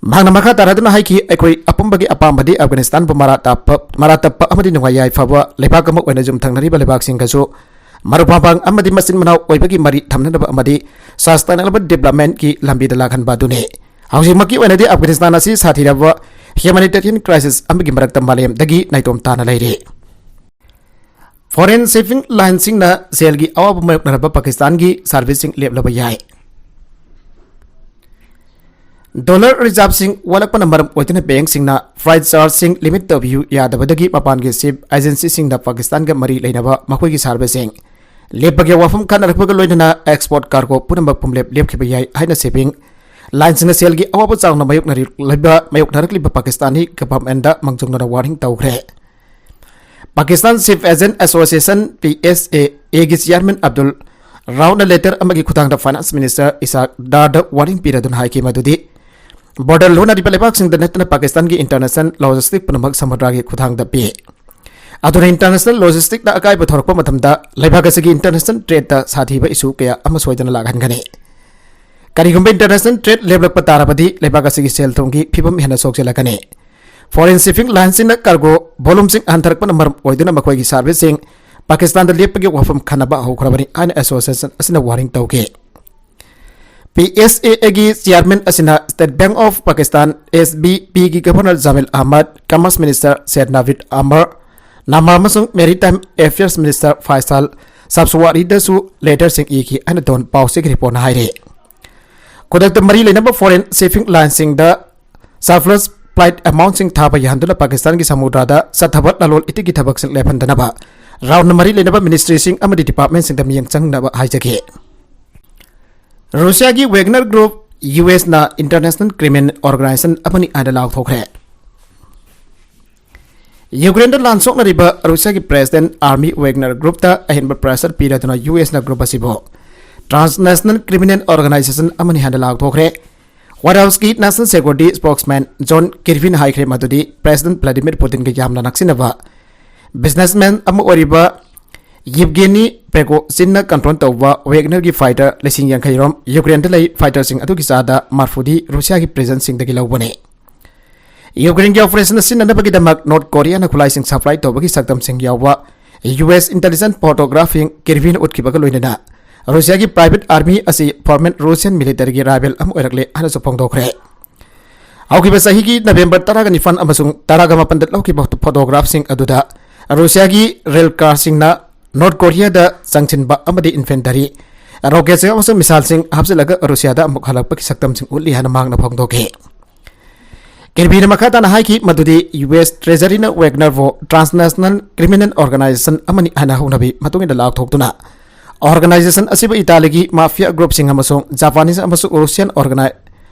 ꯃꯍꯥꯛꯅ ꯃꯈꯥ ꯇꯥꯔꯗꯨꯅ ꯍꯥꯏꯈꯤ, "ꯑꯩꯈꯣꯏ ꯑꯄꯨꯝꯕꯒꯤ ꯑꯄꯥꯝꯕꯗꯤ ꯑꯐꯒꯥꯅꯤꯁꯇꯥꯟꯕꯨ ꯃꯔꯥ ꯇꯞꯄ, ꯃꯔꯥ ꯇꯞꯄ ꯑꯃꯗꯤ ꯅꯨꯡꯉꯥꯏ ꯌꯥꯏꯐꯕ ꯂꯩꯕꯥꯛ ꯑꯃ ꯑꯣꯏꯅ ꯌꯨꯝꯊꯪꯅꯔꯤꯕ ꯂꯩꯕꯥꯛꯁꯤꯡꯒꯁꯨ ꯃꯔꯨꯞ ꯃꯄꯥꯡ ꯑꯃꯗꯤ ꯃꯆꯤꯟ ꯃꯅꯥꯎ ꯑꯣꯏꯕꯒꯤ ꯃꯔꯤ ꯊꯝꯅꯅꯕ ꯑꯃꯗꯤ ꯁꯁꯇꯦꯅꯦꯕꯜ ꯗꯤꯕ꯭ꯂꯞꯃꯦꯟꯠꯀꯤ ꯂꯝꯕꯤꯗ ꯂꯥꯛꯍꯟꯕ ꯑꯗꯨꯅꯤ꯫ ꯍꯧꯖꯤꯛꯃꯛꯀꯤ ꯑꯣꯏꯅꯗꯤ ꯑꯐꯒꯥꯅꯤꯁꯇꯥꯟ ꯑꯁꯤ ꯁꯥꯊꯤꯔꯕ ꯍ꯭ꯌꯨꯃꯥꯅꯤꯇꯦꯔꯤꯌꯟ ꯀ꯭ꯔꯥꯏꯁꯤꯁ ꯑꯃꯒꯤ ꯃꯔꯛꯇ ꯃꯥꯂꯦꯝꯗꯒꯤ ꯅꯥꯏꯇꯣꯝ ꯇꯥꯅ ꯂꯩꯔꯤ"꯫ ꯐꯣꯔꯦꯟ ꯁꯤꯞꯄꯤꯡ ꯂꯥꯏꯟꯁꯤꯡꯅ ꯁꯦꯜꯒꯤ ꯑꯋꯥꯕ ꯃꯥꯌꯣꯛꯅꯔꯕ ꯄꯥꯀꯤꯁꯇꯥꯟꯒꯤ ꯁꯥꯔꯚꯤꯁꯁꯤꯡ ꯂꯦꯞꯂꯕ ꯌꯥꯏ꯫ ꯗꯣꯂꯔ ꯔꯤꯖꯥꯔꯚꯁꯤꯡ ꯋꯥꯠꯂꯛꯄꯅ ꯃꯔꯝ ꯑꯣꯏꯗꯨꯅ ꯕꯦꯡꯁꯤꯡꯅ ꯐ꯭ꯂꯥꯏꯠ ꯆꯥꯔꯖꯁꯤꯡ ꯂꯤꯃꯤꯠ ꯇꯧꯕꯤꯌꯨ ꯌꯥꯗꯕꯗꯒꯤ ꯃꯄꯥꯟꯒꯤ ꯁꯤꯞ ꯑꯦꯖꯦꯟꯁꯤꯁꯤꯡꯅ ꯄꯥꯀꯤꯁꯇꯥꯟꯒ ꯃꯔꯤ ꯂꯩꯅꯕ ꯃꯈꯣꯏꯒꯤ ꯁꯥꯔꯚꯤꯁꯁꯤꯡ ꯂꯦꯞꯄꯒꯤ ꯋꯥꯐꯝ ꯈꯟꯅꯔꯛꯄꯒ ꯂꯣꯏꯅꯅ ꯑꯦꯛꯁꯄꯣꯔꯠ ꯀꯥꯔꯒꯣ ꯄꯨꯝꯅꯃꯛ ꯄꯨꯝꯂꯦꯞ ꯂꯦꯞꯈꯤꯕ ꯌꯥꯏ ꯍꯥꯏꯅ ꯁꯤꯞꯄꯤꯡ ꯂꯥꯏꯟꯁꯤꯡꯅ ꯁꯦꯜꯒꯤ ꯑꯋꯥꯕ ꯆꯥꯎꯅ ꯃꯥꯌꯣꯛꯅꯔꯛꯂꯤꯕ, ꯃꯥꯌꯣꯛꯅꯔꯛꯂꯤꯕ ꯄꯥꯀꯤꯁꯇꯥꯟꯒꯤ ꯒꯚꯔꯟꯃꯦꯟꯠꯗ ꯃꯥꯡꯖꯧꯅꯅ ꯋꯥꯔꯅꯤꯡ ꯇꯧꯈ꯭ꯔꯦ꯫ Pakistan ship agent association, P S A ꯑꯦꯒꯤ ꯆꯤꯌꯥꯔꯃꯦꯟ ꯑꯕꯗꯨꯜ ꯔꯥꯎꯅ ꯂꯦꯇꯔ ꯑꯃꯒꯤ ꯈꯨꯠꯊꯥꯡꯗ ꯐꯥꯏꯅꯥꯟꯁ ꯃꯤꯅꯤꯁꯇꯔ ꯏꯁꯥꯛ ꯗꯥꯔꯗ ꯋꯥꯔꯅꯤꯡ ꯄꯤꯔꯗꯨꯅ ꯍꯥꯏꯈꯤ ꯃꯗꯨꯗꯤ ꯕꯣꯔꯗꯔ ꯂꯣꯟꯅꯔꯤꯕ ꯂꯩꯕꯥꯛꯁꯤꯡꯗ ꯅꯠꯇꯅ ꯄꯥꯀꯤꯁꯇꯥꯟꯒꯤ ꯏꯟꯇꯔꯅꯦꯁꯅꯦꯜ ꯂꯣꯖꯤꯁꯇꯤꯛ ꯄꯨꯝꯅꯃꯛ ꯁꯃꯨꯗ꯭ꯔꯒꯤ ꯈꯨꯠꯊꯥꯡꯗ ꯄꯤ꯫ ꯑꯗꯨꯅ ꯏꯟꯇꯔꯅꯦꯁꯅꯦꯜ ꯂꯣꯖꯤꯁꯇꯤꯛꯇ ꯑꯀꯥꯏꯕ ꯊꯣꯔꯛꯄ ꯃꯇꯝꯗ ꯂꯩꯕꯥꯛ ꯑꯁꯤꯒꯤ ꯏꯟꯇꯔꯅꯦꯁꯅꯦꯜ ꯇ꯭ꯔꯦꯗꯇ ꯁꯥꯊꯤꯕ ꯏꯁꯨ ꯀꯌꯥ ꯑꯃ ꯁꯣꯏꯗꯅ ꯂꯥꯛꯍꯟꯒꯅꯤ꯫ ꯀꯔꯤꯒꯨꯝꯕ ꯏꯟꯇꯔꯅꯦꯁꯅꯦꯜ ꯇ꯭ꯔꯦꯗ ꯂꯦꯞꯂꯛꯄ ꯇꯥꯔꯕꯗꯤ ꯂꯩꯕꯥꯛ ꯑꯁꯤꯒꯤ ꯁꯦꯜ ꯊꯨꯝꯒꯤ ꯐꯤꯕꯝ ꯍꯦꯟꯅ ꯁꯣꯛꯆꯤꯜꯂꯛꯀꯅꯤ꯫ ꯐꯣꯔꯦꯟ ꯁꯤꯞꯄꯤꯡ ꯂꯥꯏꯟꯁꯤꯡꯅ ꯀꯥꯔꯒꯣ ꯚꯣꯂꯨꯝꯁꯤꯡ ꯍꯟꯊꯔꯛꯄꯅ ꯃꯔꯝ ꯑꯣꯏꯗꯨꯅ ꯃꯈꯣꯏꯒꯤ ꯁꯥꯔꯚꯤꯁꯁꯤꯡ ꯄꯥꯀꯤꯁꯇꯥꯟꯗ ꯂꯦꯞꯄꯒꯤ ꯋꯥꯐꯝ ꯈꯟꯅꯕ ꯍꯧꯈ꯭ꯔꯕꯅꯤ ꯍꯥꯏꯅ ꯑꯦꯁꯣꯁꯤꯌꯦꯁꯟ ꯑꯁꯤꯅ ꯋꯥꯔꯅꯤꯡ ꯇꯧꯈꯤ꯫ ꯄꯤ ꯑꯦꯁ ꯑꯦ ꯑꯦꯒꯤ ꯆꯤꯌꯥꯔꯃꯦꯟ ꯑꯁꯤꯅ state bank of Pakistan, S B ꯄꯤꯒꯤ governor ꯖꯥꯃꯤꯜ Ahmad, commerce minister sad ꯅꯥꯚꯤꯗ ꯑꯃꯔ ꯅꯥꯃꯥ ꯑꯃꯁꯨꯡ ꯃꯦꯔꯤꯇꯥꯏꯝ ꯑꯦꯐꯤꯌꯔꯁ ꯃꯤꯅꯤꯁꯇꯔ ꯐꯥꯏꯁꯥꯜ ꯁꯥꯞꯁꯨꯋꯥꯔꯤꯗꯁꯨ ꯂꯦꯇꯔꯁꯤꯡ ꯏꯈꯤ ꯍꯥꯏꯅ ꯗꯣꯟ ꯄꯥꯎꯆꯦꯒꯤ ꯔꯤꯄꯣꯔꯠꯅ ꯍꯥꯏꯔꯤ꯫ ꯈꯨꯗꯛꯇ ꯃꯔꯤ ꯂꯩꯅꯕ ꯐꯣꯔꯦꯟ ꯁꯤꯞꯄꯤꯡ ꯂꯥꯏꯟꯁꯤꯡꯗ ꯁꯔꯄ꯭ꯂꯁ flight amountꯁꯤꯡ ꯊꯥꯕ ꯌꯥꯍꯟꯗꯨꯅ ꯄꯥꯀꯤꯁꯇꯥꯟꯒꯤ ꯁꯃꯨꯗ꯭ꯔꯗ ꯆꯠꯊꯕ ꯂꯂꯣꯟ ꯏꯇꯤꯛꯀꯤ ꯊꯕꯛꯁꯤꯡ ꯂꯦꯞꯍꯟꯗꯅꯕ ꯔꯥꯎꯟꯅ ꯃꯔꯤ ꯂꯩꯅꯕ ministryꯁꯤꯡ ꯑꯃꯗꯤ departmentꯁꯤꯡꯗ ꯃꯤꯠꯌꯦꯡ ꯆꯪꯅꯕ ꯍꯥꯏꯖꯈꯤ꯫ ꯔꯨꯁꯤꯌꯥꯒꯤ Wagner group USꯅ international criminal organization ꯑꯃꯅꯤ ꯍꯥꯏꯅ ꯂꯥꯎꯊꯣꯛꯈ꯭ꯔꯦ꯫ ꯌꯨꯀ꯭ꯔꯦꯟꯗ ꯂꯥꯟ ꯁꯣꯛꯅꯔꯤꯕ ꯔꯨꯁꯤꯌꯥꯒꯤ President Army Wagner groupꯇ ꯑꯍꯦꯟꯕ pressure ꯄꯤꯔꯗꯨꯅ USꯅ group ꯑꯁꯤꯕꯨ transnational criminal organization ꯑꯃꯅꯤ ꯍꯥꯏꯅ ꯂꯥꯎꯊꯣꯛꯈ꯭ꯔꯦ꯫ White Houseꯀꯤ national security spokesman John Kirbyꯅ ꯍꯥꯏꯈ꯭ꯔꯦ ꯃꯗꯨꯗꯤ President Vladimir Putinꯒ ꯌꯥꯝꯅ ꯅꯛꯁꯤꯟꯅꯕ businessman ꯑꯃ ꯑꯣꯏꯔꯤꯕ Yevgeny Prigozhinꯅ control ꯇꯧꯕ Wagnerꯒꯤ fighter ꯂꯤꯁꯤꯡ ꯌꯥꯡꯈꯩ ꯔꯣꯝ ꯌꯨꯀ꯭ꯔꯦꯟꯗ ꯂꯩ꯫ Fighterꯁꯤꯡ ꯑꯗꯨꯒꯤ ꯆꯥꯗ ꯃꯔꯐꯨꯗꯤ ꯔꯨꯁꯤꯌꯥꯒꯤ prisonꯁꯤꯡꯗꯒꯤ ꯂꯧꯕꯅꯤ꯫ ꯌꯨꯀ꯭ꯔꯦꯟꯒꯤ operation ꯁꯤꯟꯅꯅꯕꯒꯤꯗꯃꯛ North Koreaꯅ ꯈꯨꯠꯂꯥꯏꯁꯤꯡ supply ꯇꯧꯕꯒꯤ ꯁꯛꯇꯝꯁꯤꯡ ꯌꯥꯎꯕ US intelligence photograph Kirbyꯅ ꯎꯠꯈꯤꯕꯒ ꯂꯣꯏꯅꯅ ꯔꯨꯁꯤꯌꯥꯒꯤ private army ꯑꯁꯤ former Russian militaryꯒꯤ rival ꯑꯃ ꯑꯣꯏꯔꯛꯂꯦ ꯍꯥꯏꯅꯁꯨ ꯐꯣꯡꯗꯣꯛꯈ꯭ꯔꯦ꯫ ꯍꯧꯈꯤꯕ ꯆꯍꯤꯒꯤ November ꯇꯔꯥꯒ ꯅꯤꯄꯥꯟ ꯑꯃꯁꯨꯡ ꯇꯔꯥꯒ ꯃꯥꯄꯟꯗ ꯂꯧꯈꯤꯕ photographꯁꯤꯡ ꯑꯗꯨꯗ ꯔꯨꯁꯤꯌꯥꯒꯤ rail carꯁꯤꯡꯅ North Koreaꯗ ꯆꯪꯁꯤꯟꯕ ꯑꯃꯗꯤ infantry, rocketꯁꯤꯡ ꯑꯃꯁꯨꯡ missileꯁꯤꯡ ꯍꯥꯞꯆꯤꯜꯂꯒ ꯔꯨꯁꯤꯌꯥꯗ ꯑꯃꯨꯛ ꯍꯜꯂꯛꯄꯒꯤ ꯁꯛꯇꯝꯁꯤꯡ ꯎꯠꯂꯤ ꯍꯥꯏꯅ ꯃꯍꯥꯛꯅ ꯐꯣꯡꯗꯣꯛꯈꯤ꯫ ꯀꯤꯔꯕꯤꯅ ꯃꯈꯥ ꯇꯥꯅ ꯍꯥꯏꯈꯤ ꯃꯗꯨꯗꯤ US Treasuryꯅ Wagnerꯕꯨ transnational criminal organization ꯑꯃꯅꯤ ꯍꯥꯏꯅ ꯍꯧꯅꯕꯤ ꯃꯇꯨꯡ ꯏꯟꯅ ꯂꯥꯎꯊꯣꯛꯇꯨꯅ organization ꯑꯁꯤꯕꯨ Italyꯒꯤ mafia groupꯁꯤꯡ ꯑꯃꯁꯨꯡ Japanese ꯑꯃꯁꯨꯡ Russian organi-,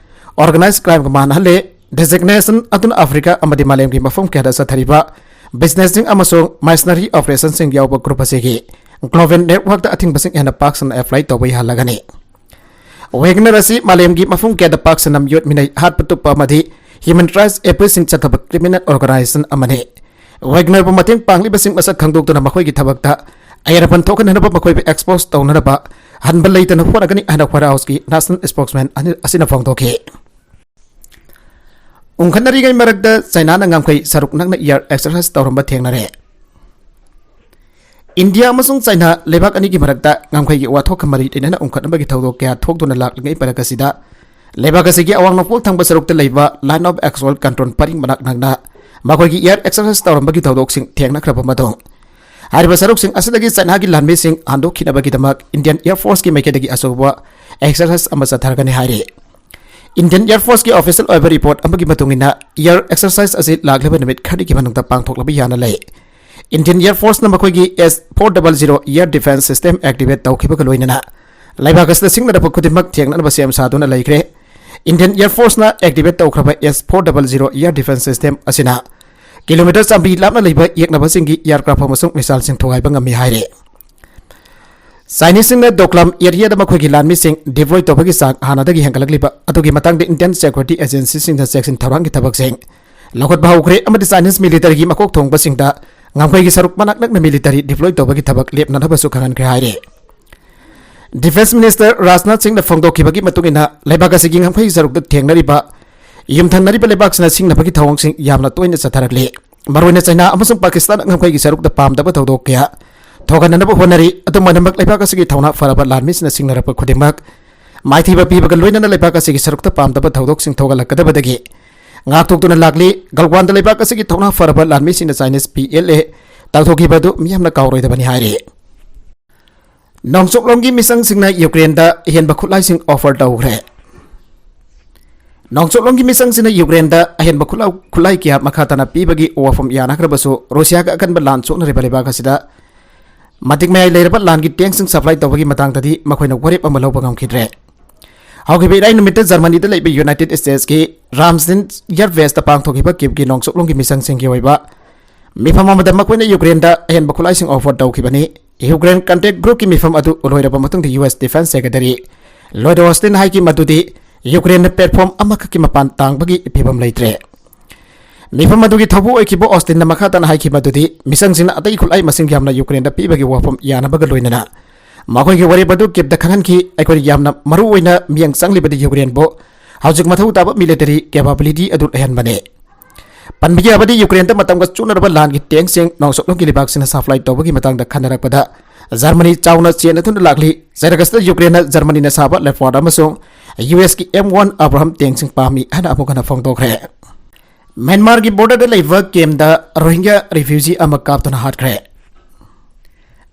organized crimeꯒ ꯃꯥꯟꯅꯍꯜꯂꯦ꯫ Designation ꯑꯗꯨꯅ Africa ꯑꯃꯗꯤ ꯃꯥꯂꯦꯝꯒꯤ ꯃꯐꯝ ꯀꯌꯥꯗ ꯆꯠꯊꯔꯤꯕ businessꯁꯤꯡ ꯑꯃꯁꯨꯡ mercenary operationꯁꯤꯡ ꯌꯥꯎꯕ group ꯑꯁꯤꯒꯤ global networkꯇ ꯑꯊꯤꯡꯕꯁꯤꯡ ꯍꯦꯟꯅ ꯄꯥꯛ ꯁꯟꯅ apply ꯇꯧꯕ ꯌꯥꯍꯜꯂꯒꯅꯤ꯫ Wagner ꯑꯁꯤ ꯃꯥꯂꯦꯝꯒꯤ ꯃꯐꯝ ꯀꯌꯥꯗ ꯄꯥꯛ ꯁꯟꯅ ꯃꯤꯑꯣꯠ ꯃꯤꯅꯩ, ꯍꯥꯠꯄ ꯇꯨꯞꯄ ꯑꯃꯗꯤ human rights abuseꯁꯤꯡ ꯆꯠꯊꯕ criminal organization ꯑꯃꯅꯤ꯫ Wagnerꯕꯨ ꯃꯇꯦꯡ ꯄꯥꯡꯂꯤꯕꯁꯤꯡ ꯃꯁꯛ ꯈꯪꯗꯣꯛꯇꯨꯅ ꯃꯈꯣꯏꯒꯤ ꯊꯕꯛꯇ ꯑꯌꯥꯔꯄꯟ ꯊꯣꯛꯍꯟꯅꯕ, ꯃꯈꯣꯏꯕꯨ expose ꯇꯧꯅꯅꯕ ꯍꯟꯕ ꯂꯩꯇꯅ ꯍꯣꯠꯅꯒꯅꯤ ꯍꯥꯏꯅ White Houseꯀꯤ national spokesman ꯑꯅꯤ-, ꯑꯁꯤꯅ ꯐꯣꯡꯗꯣꯛꯈꯤ꯫ ꯎꯪꯈꯠꯅꯔꯤꯉꯩ ꯃꯔꯛꯇ ꯆꯥꯏꯅꯥꯅ ꯉꯝꯈꯩ ꯁꯔꯨꯛ ꯅꯛꯅ air exercise ꯇꯧꯔꯝꯕ ꯊꯦꯡꯅꯔꯦ꯫ ꯏꯟꯗꯤꯌꯥ ꯑꯃꯁꯨꯡ ꯆꯥꯏꯅꯥ ꯂꯩꯕꯥꯛ ꯑꯅꯤꯒꯤ ꯃꯔꯛꯇ ꯉꯝꯈꯩꯒꯤ ꯋꯥꯊꯣꯛꯀ ꯃꯔꯤ ꯂꯩꯅꯅ ꯎꯪꯈꯠꯅꯕꯒꯤ ꯊꯧꯗꯣꯛ ꯀꯌꯥ ꯊꯣꯛꯇꯨꯅ ꯂꯥꯛꯂꯤꯉꯩ ꯃꯔꯛ ꯑꯁꯤꯗ, ꯂꯩꯕꯥꯛ ꯑꯁꯤꯒꯤ ꯑꯋꯥꯡ ꯅꯣꯡꯄꯣꯛ ꯊꯪꯕ ꯁꯔꯨꯛꯇ ꯂꯩꯕ Line of Actual Control ꯄꯔꯤꯡ ꯃꯅꯥꯛ ꯅꯛꯅ ꯃꯈꯣꯏꯒꯤ air exercise ꯇꯧꯔꯝꯕꯒꯤ ꯊꯧꯗꯣꯛꯁꯤꯡ ꯊꯦꯡꯅꯈ꯭ꯔꯕ ꯃꯇꯨꯡ, ꯍꯥꯏꯔꯤꯕ ꯁꯔꯨꯛꯁꯤꯡ ꯑꯁꯤꯗꯒꯤ ꯆꯥꯏꯅꯥꯒꯤ ꯂꯥꯟꯃꯤꯁꯤꯡ ꯍꯟꯗꯣꯛꯈꯤꯅꯕꯒꯤꯗꯃꯛ Indian Air Forceꯀꯤ ꯃꯥꯏꯀꯩꯗꯒꯤ ꯑꯆꯧꯕ exercise ꯑꯃ ꯆꯠꯊꯔꯒꯅꯤ ꯍꯥꯏꯔꯤ꯫ Indian Air Force ꯀꯤ official ꯑꯣꯏꯕ report ꯑꯃꯒꯤ ꯃꯇꯨꯡ ꯏꯟꯅ, air exercise ꯑꯁꯤ ꯂꯥꯛꯂꯤꯕ ꯅꯨꯃꯤꯠ ꯈꯔꯅꯤꯒꯤ ꯃꯅꯨꯡꯗ ꯄꯥꯡꯊꯣꯛꯂꯕ ꯌꯥꯅ ꯂꯩ꯫ Indian Air Force ꯅ ꯃꯈꯣꯏꯒꯤ S four double zero air defense system activate ꯇꯧꯈꯤꯕꯒ ꯂꯣꯏꯅꯅ ꯂꯩꯕꯥꯛ ꯑꯁꯤꯗ ꯁꯤꯡꯅꯔꯛꯄ ꯈꯨꯗꯤꯡꯃꯛ ꯊꯦꯡꯅꯅꯕ ꯁꯦꯝ ꯁꯥꯗꯨꯅ ꯂꯩꯈ꯭ꯔꯦ꯫ Indian Air Force ꯅ activate ꯇꯧꯈ꯭ꯔꯕ S four double zero air defense system ꯑꯁꯤꯅ kilometre ꯆꯥꯃꯔꯤ ꯂꯥꯞꯅ ꯂꯩꯕ ꯌꯦꯛꯅꯕꯁꯤꯡꯒꯤ aircraft ꯑꯃꯁꯨꯡ missile ꯁꯤꯡ ꯊꯨꯒꯥꯏꯕ ꯉꯝꯃꯤ ꯍꯥꯏꯔꯤ꯫ Chinese ꯁꯤꯡꯅ ꯗꯣꯀ꯭ꯂꯥꯝ area ꯗ ꯃꯈꯣꯏꯒꯤ ꯂꯥꯟꯃꯤꯁꯤꯡ deploy ꯇꯧꯕꯒꯤ ꯆꯥꯡ ꯍꯥꯟꯅꯗꯒꯤ ꯍꯦꯟꯒꯠꯂꯛꯂꯤꯕ ꯑꯗꯨꯒꯤ ꯃꯇꯥꯡꯗ Indian security agency ꯁꯤꯡꯅ ꯆꯦꯛꯁꯤꯟ ꯊꯧꯔꯥꯡꯒꯤ ꯊꯕꯛꯁꯤꯡ ꯂꯧꯈꯠꯄ ꯍꯧꯈ꯭ꯔꯦ ꯑꯃꯗꯤ Chinese military ꯒꯤ ꯃꯀꯣꯛ ꯊꯣꯡꯕꯁꯤꯡꯗ ꯉꯝꯈꯩꯒꯤ ꯁꯔꯨꯛ ꯃꯅꯥꯛ ꯅꯛꯅ military deploy ꯇꯧꯕꯒꯤ ꯊꯕꯛ ꯂꯦꯞꯅꯅꯕꯁꯨ ꯈꯪꯍꯟꯈ꯭ꯔꯦ ꯍꯥꯏꯔꯤ꯫ Defence Minister ꯔꯥꯖꯅꯥꯊ ꯁꯤꯡꯅ ꯐꯣꯡꯗꯣꯛꯈꯤꯕꯒꯤ ꯃꯇꯨꯡ ꯏꯟꯅ, ꯂꯩꯕꯥꯛ ꯑꯁꯤꯒꯤ ꯉꯝꯈꯩ ꯁꯔꯨꯛꯇ ꯊꯦꯡꯅꯔꯤꯕ ꯌꯨꯝꯊꯪꯅꯔꯤꯕ ꯂꯩꯕꯥꯛꯁꯤꯡꯅ ꯁꯤꯡꯅꯕꯒꯤ ꯊꯧꯑꯣꯡꯁꯤꯡ ꯌꯥꯝꯅ ꯇꯣꯏꯅ ꯆꯠꯊꯔꯛꯂꯤ꯫ ꯃꯔꯨꯑꯣꯏꯅ ꯆꯩꯅꯥ ꯑꯃꯁꯨꯡ ꯄꯥꯀꯤꯁꯇꯥꯟ ꯉꯝꯈꯩꯒꯤ ꯁꯔꯨꯛꯇ ꯄꯥꯝꯗꯕ ꯊꯧꯗꯣꯛ ꯀꯌꯥ ꯊꯣꯛꯍꯟꯅꯅꯕ ꯍꯣꯠꯅꯔꯤ꯫ ꯑꯗꯨꯝ ꯑꯣꯏꯅꯃꯛ, ꯂꯩꯕꯥꯛ ꯑꯁꯤꯒꯤ ꯊꯧꯅꯥ ꯐꯔꯕ ꯂꯥꯟꯃꯤꯁꯤꯡꯅ ꯁꯤꯡꯅꯔꯛꯄ ꯈꯨꯗꯤꯡꯃꯛ ꯃꯥꯏꯊꯤꯕ ꯄꯤꯕꯒ ꯂꯣꯏꯅꯅ ꯂꯩꯕꯥꯛ ꯑꯁꯤꯒꯤ ꯁꯔꯨꯛꯇ ꯄꯥꯝꯗꯕ ꯊꯧꯗꯣꯛꯁꯤꯡ ꯊꯣꯛꯍꯜꯂꯛꯀꯗꯕꯗꯒꯤ ꯉꯥꯛꯊꯣꯛꯇꯨꯅ ꯂꯥꯛꯂꯤ꯫ ꯒꯜꯋꯥꯟꯗ ꯂꯩꯕꯥꯛ ꯑꯁꯤꯒꯤ ꯊꯧꯅꯥ ꯐꯔꯕ ꯂꯥꯟꯃꯤꯁꯤꯡꯅ Chinese P L A ꯇꯧꯊꯣꯛꯈꯤꯕ ꯑꯗꯨ ꯃꯤꯌꯥꯝꯅ ꯀꯥꯎꯔꯣꯏꯗꯕꯅꯤ ꯍꯥꯏꯔꯤ꯫ ꯅꯣꯡꯆꯨꯞꯂꯣꯝꯒꯤ ꯃꯤꯁꯪꯁꯤꯡꯅ ꯌꯨꯀ꯭ꯔꯦꯟꯗ ꯑꯍꯦꯟꯕ ꯈꯨꯠꯂꯥꯏꯁꯤꯡ offer ꯇꯧꯈ꯭ꯔꯦ꯫ ꯅꯣꯡꯆꯨꯞꯂꯣꯝꯒꯤ ꯃꯤꯁꯪꯁꯤꯡꯅ ꯌꯨꯀ꯭ꯔꯦꯟꯗ ꯑꯍꯦꯟꯕ ꯈꯨꯠꯂꯥꯎ-, ꯈꯨꯠꯂꯥꯏ ꯀꯌꯥ ꯃꯈꯥ ꯇꯥꯅ ꯄꯤꯕꯒꯤ ꯋꯥꯐꯝ ꯌꯥꯅꯈ꯭ꯔꯕꯁꯨ, ꯔꯨꯁꯤꯌꯥꯒ ꯑꯀꯟꯕ ꯂꯥꯟ ꯁꯣꯛꯅꯔꯤꯕ ꯂꯩꯕꯥꯛ ꯑꯁꯤꯗ ꯃꯇꯤꯛ ꯃꯌꯥꯏ ꯂꯩꯔꯕ ꯂꯥꯟꯒꯤ tank ꯁꯤꯡ supply ꯇꯧꯕꯒꯤ ꯃꯇꯥꯡꯗꯗꯤ ꯃꯈꯣꯏꯅ ꯋꯥꯔꯦꯞ ꯑꯃ ꯂꯧꯕ ꯉꯝꯈꯤꯗ꯭ꯔꯦ꯫ ꯍꯧꯈꯤꯕ ꯏꯔꯥꯏ ꯅꯨꯃꯤꯠꯇ ꯖꯔꯃꯅꯤꯗ ꯂꯩꯕ United States ꯀꯤ ꯔꯥꯝꯁꯇꯤꯟ air base ꯇ ꯄꯥꯡꯊꯣꯛꯈꯤꯕ ꯀꯤꯞꯀꯤ ꯅꯣꯡꯆꯨꯞꯂꯣꯝꯒꯤ ꯃꯤꯁꯪꯁꯤꯡꯒꯤ ꯑꯣꯏꯕ ꯃꯤꯐꯝ ꯑꯃꯗ ꯃꯈꯣꯏꯅ ꯌꯨꯀ꯭ꯔꯦꯟꯗ ꯑꯍꯦꯟꯕ ꯈꯨꯠꯂꯥꯏꯁꯤꯡ offer ꯇꯧꯈꯤꯕꯅꯤ꯫ ꯌꯨꯀ꯭ꯔꯦꯟ contact group ꯀꯤ ꯃꯤꯐꯝ ꯑꯗꯨ ꯂꯣꯏꯔꯕ ꯃꯇꯨꯡꯗ U S Defence Secretary Lloyd Austin ꯍꯥꯏꯈꯤ ꯃꯗꯨꯗꯤ ꯌꯨꯀ꯭ꯔꯦꯟꯅ platform ꯑꯃꯈꯛꯀꯤ ꯃꯄꯥꯟ ꯇꯥꯡꯕꯒꯤ ꯐꯤꯚꯝ ꯂꯩꯇ꯭ꯔꯦ꯫ ꯃꯤꯐꯝ ꯑꯗꯨꯒꯤ ꯊꯧꯕꯨ ꯑꯣꯏꯈꯤꯕ Austin ꯅ ꯃꯈꯥ ꯇꯥꯅ ꯍꯥꯏꯈꯤ ꯃꯗꯨꯗꯤ ꯃꯤꯁꯪꯁꯤꯡꯅ ꯑꯇꯩ ꯈꯨꯠꯂꯥꯏ ꯃꯁꯤꯡ ꯌꯥꯝꯅ ꯌꯨꯀ꯭ꯔꯦꯟꯗ ꯄꯤꯕꯒꯤ ꯋꯥꯐꯝ ꯌꯥꯅꯕꯒ ꯂꯣꯏꯅꯅ ꯃꯈꯣꯏꯒꯤ ꯋꯥꯔꯦꯞ ꯑꯗꯨ ꯀꯤꯞꯇ ꯈꯪꯍꯟꯈꯤ꯫ ꯑꯩꯈꯣꯏꯅ ꯌꯥꯝꯅ ꯃꯔꯨ ꯑꯣꯏꯅ ꯃꯤꯠꯌꯦꯡ ꯆꯪꯂꯤꯕꯗꯤ ꯌꯨꯀ꯭ꯔꯦꯟꯕꯨ ꯍꯧꯖꯤꯛ ꯃꯊꯧ ꯇꯥꯕ military capability ꯑꯗꯨ ꯂꯩꯍꯟꯕꯅꯤ꯫ ꯄꯟꯕ ꯌꯥꯕꯗꯤ, ꯌꯨꯀ꯭ꯔꯦꯟꯗ ꯃꯇꯝꯒ ꯆꯨꯅꯔꯕ ꯂꯥꯟꯒꯤ tank ꯁꯤꯡ ꯅꯣꯡꯆꯨꯞꯂꯣꯝꯒꯤ ꯂꯩꯕꯥꯛꯁꯤꯡꯅ supply ꯇꯧꯕꯒꯤ ꯃꯇꯥꯡꯗ ꯈꯟꯅꯔꯛꯄꯗ, ꯖꯔꯃꯅꯤ ꯆꯥꯎꯅ ꯆꯦꯟꯅꯗꯨꯅ ꯂꯥꯛꯂꯤ꯫ ꯆꯩꯔꯛ ꯑꯁꯤꯗ ꯌꯨꯀ꯭ꯔꯦꯟꯅ ꯖꯔꯃꯅꯤꯅ ꯁꯥꯕ Leopard ꯑꯃꯁꯨꯡ U S ꯀꯤ M one Abrams tank ꯁꯤꯡ ꯄꯥꯝꯃꯤ ꯍꯥꯏꯅ ꯑꯃꯨꯛ ꯍꯟꯅ ꯐꯣꯡꯗꯣꯛꯈ꯭ꯔꯦ꯫ ꯃ꯭ꯌꯥꯟꯃꯥꯔꯒꯤ border ꯗ ꯂꯩꯕ camp ꯇ ꯔꯣꯍꯤꯡꯒ꯭ꯌꯥ refugee ꯑꯃ ꯀꯥꯞꯇꯨꯅ ꯍꯥꯠꯈ꯭ꯔꯦ꯫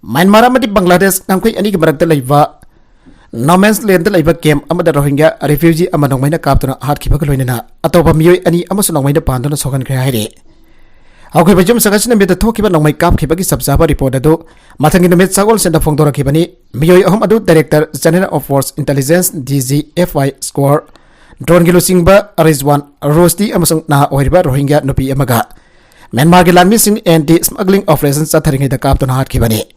ꯃ꯭ꯌꯥꯟꯃꯥꯔ ꯑꯃꯗꯤ ꯕꯪꯒ꯭ꯂꯥꯗꯦꯁ ꯉꯝꯈꯩ ꯑꯅꯤꯒꯤ ꯃꯔꯛꯇ ꯂꯩꯕ No Man's Land ꯂꯩꯕ camp ꯑꯃꯗ ꯔꯣꯍꯤꯡꯒ꯭ꯌꯥ refugee ꯑꯃ ꯅꯣꯡꯃꯩꯅ ꯀꯥꯞꯇꯨꯅ ꯍꯥꯠꯈꯤꯕꯒ ꯂꯣꯏꯅꯅ ꯑꯇꯣꯞꯄ ꯃꯤꯑꯣꯏ ꯑꯅꯤ ꯑꯃꯁꯨ ꯅꯣꯡꯃꯩꯅ ꯄꯥꯟꯗꯨꯅ ꯁꯣꯛꯍꯟꯈ꯭ꯔꯦ ꯍꯥꯏꯔꯤ꯫ ꯍꯧꯈꯤꯕ ꯌꯨꯝꯁꯀꯩꯁ ꯅꯨꯃꯤꯠꯇ ꯊꯣꯛꯈꯤꯕ ꯅꯣꯡꯃꯩ ꯀꯥꯞꯈꯤꯕꯒꯤ ꯆꯞ ꯆꯥꯕ report ꯑꯗꯨ ꯃꯊꯪꯒꯤ ꯅꯨꯃꯤꯠ ꯁꯒꯣꯜꯁꯦꯟꯗ ꯐꯣꯡꯗꯣꯔꯛꯈꯤꯕꯅꯤ꯫ ꯃꯤꯑꯣꯏ ꯑꯍꯨꯝ ꯑꯗꯨ Director General of Force Intelligence, D G F I, Squad, drone ꯒꯤ ꯂꯨꯆꯤꯡꯕ ꯔꯤꯖꯋꯥꯟ, ꯔꯨꯁꯇꯤ ꯑꯃꯁꯨꯡ ꯅꯍꯥ ꯑꯣꯏꯔꯤꯕ ꯔꯣꯍꯤꯡꯒ꯭ꯌꯥ ꯅꯨꯄꯤ ꯑꯃꯒ ꯃ꯭ꯌꯥꯟꯃꯥꯔꯒꯤ ꯂꯥꯟꯃꯤꯁꯤꯡ anti smuggling operation ꯆꯠꯊꯔꯤꯉꯩꯗ ꯀꯥꯞꯇꯨꯅ ꯍꯥꯠꯈꯤꯕꯅꯤ꯫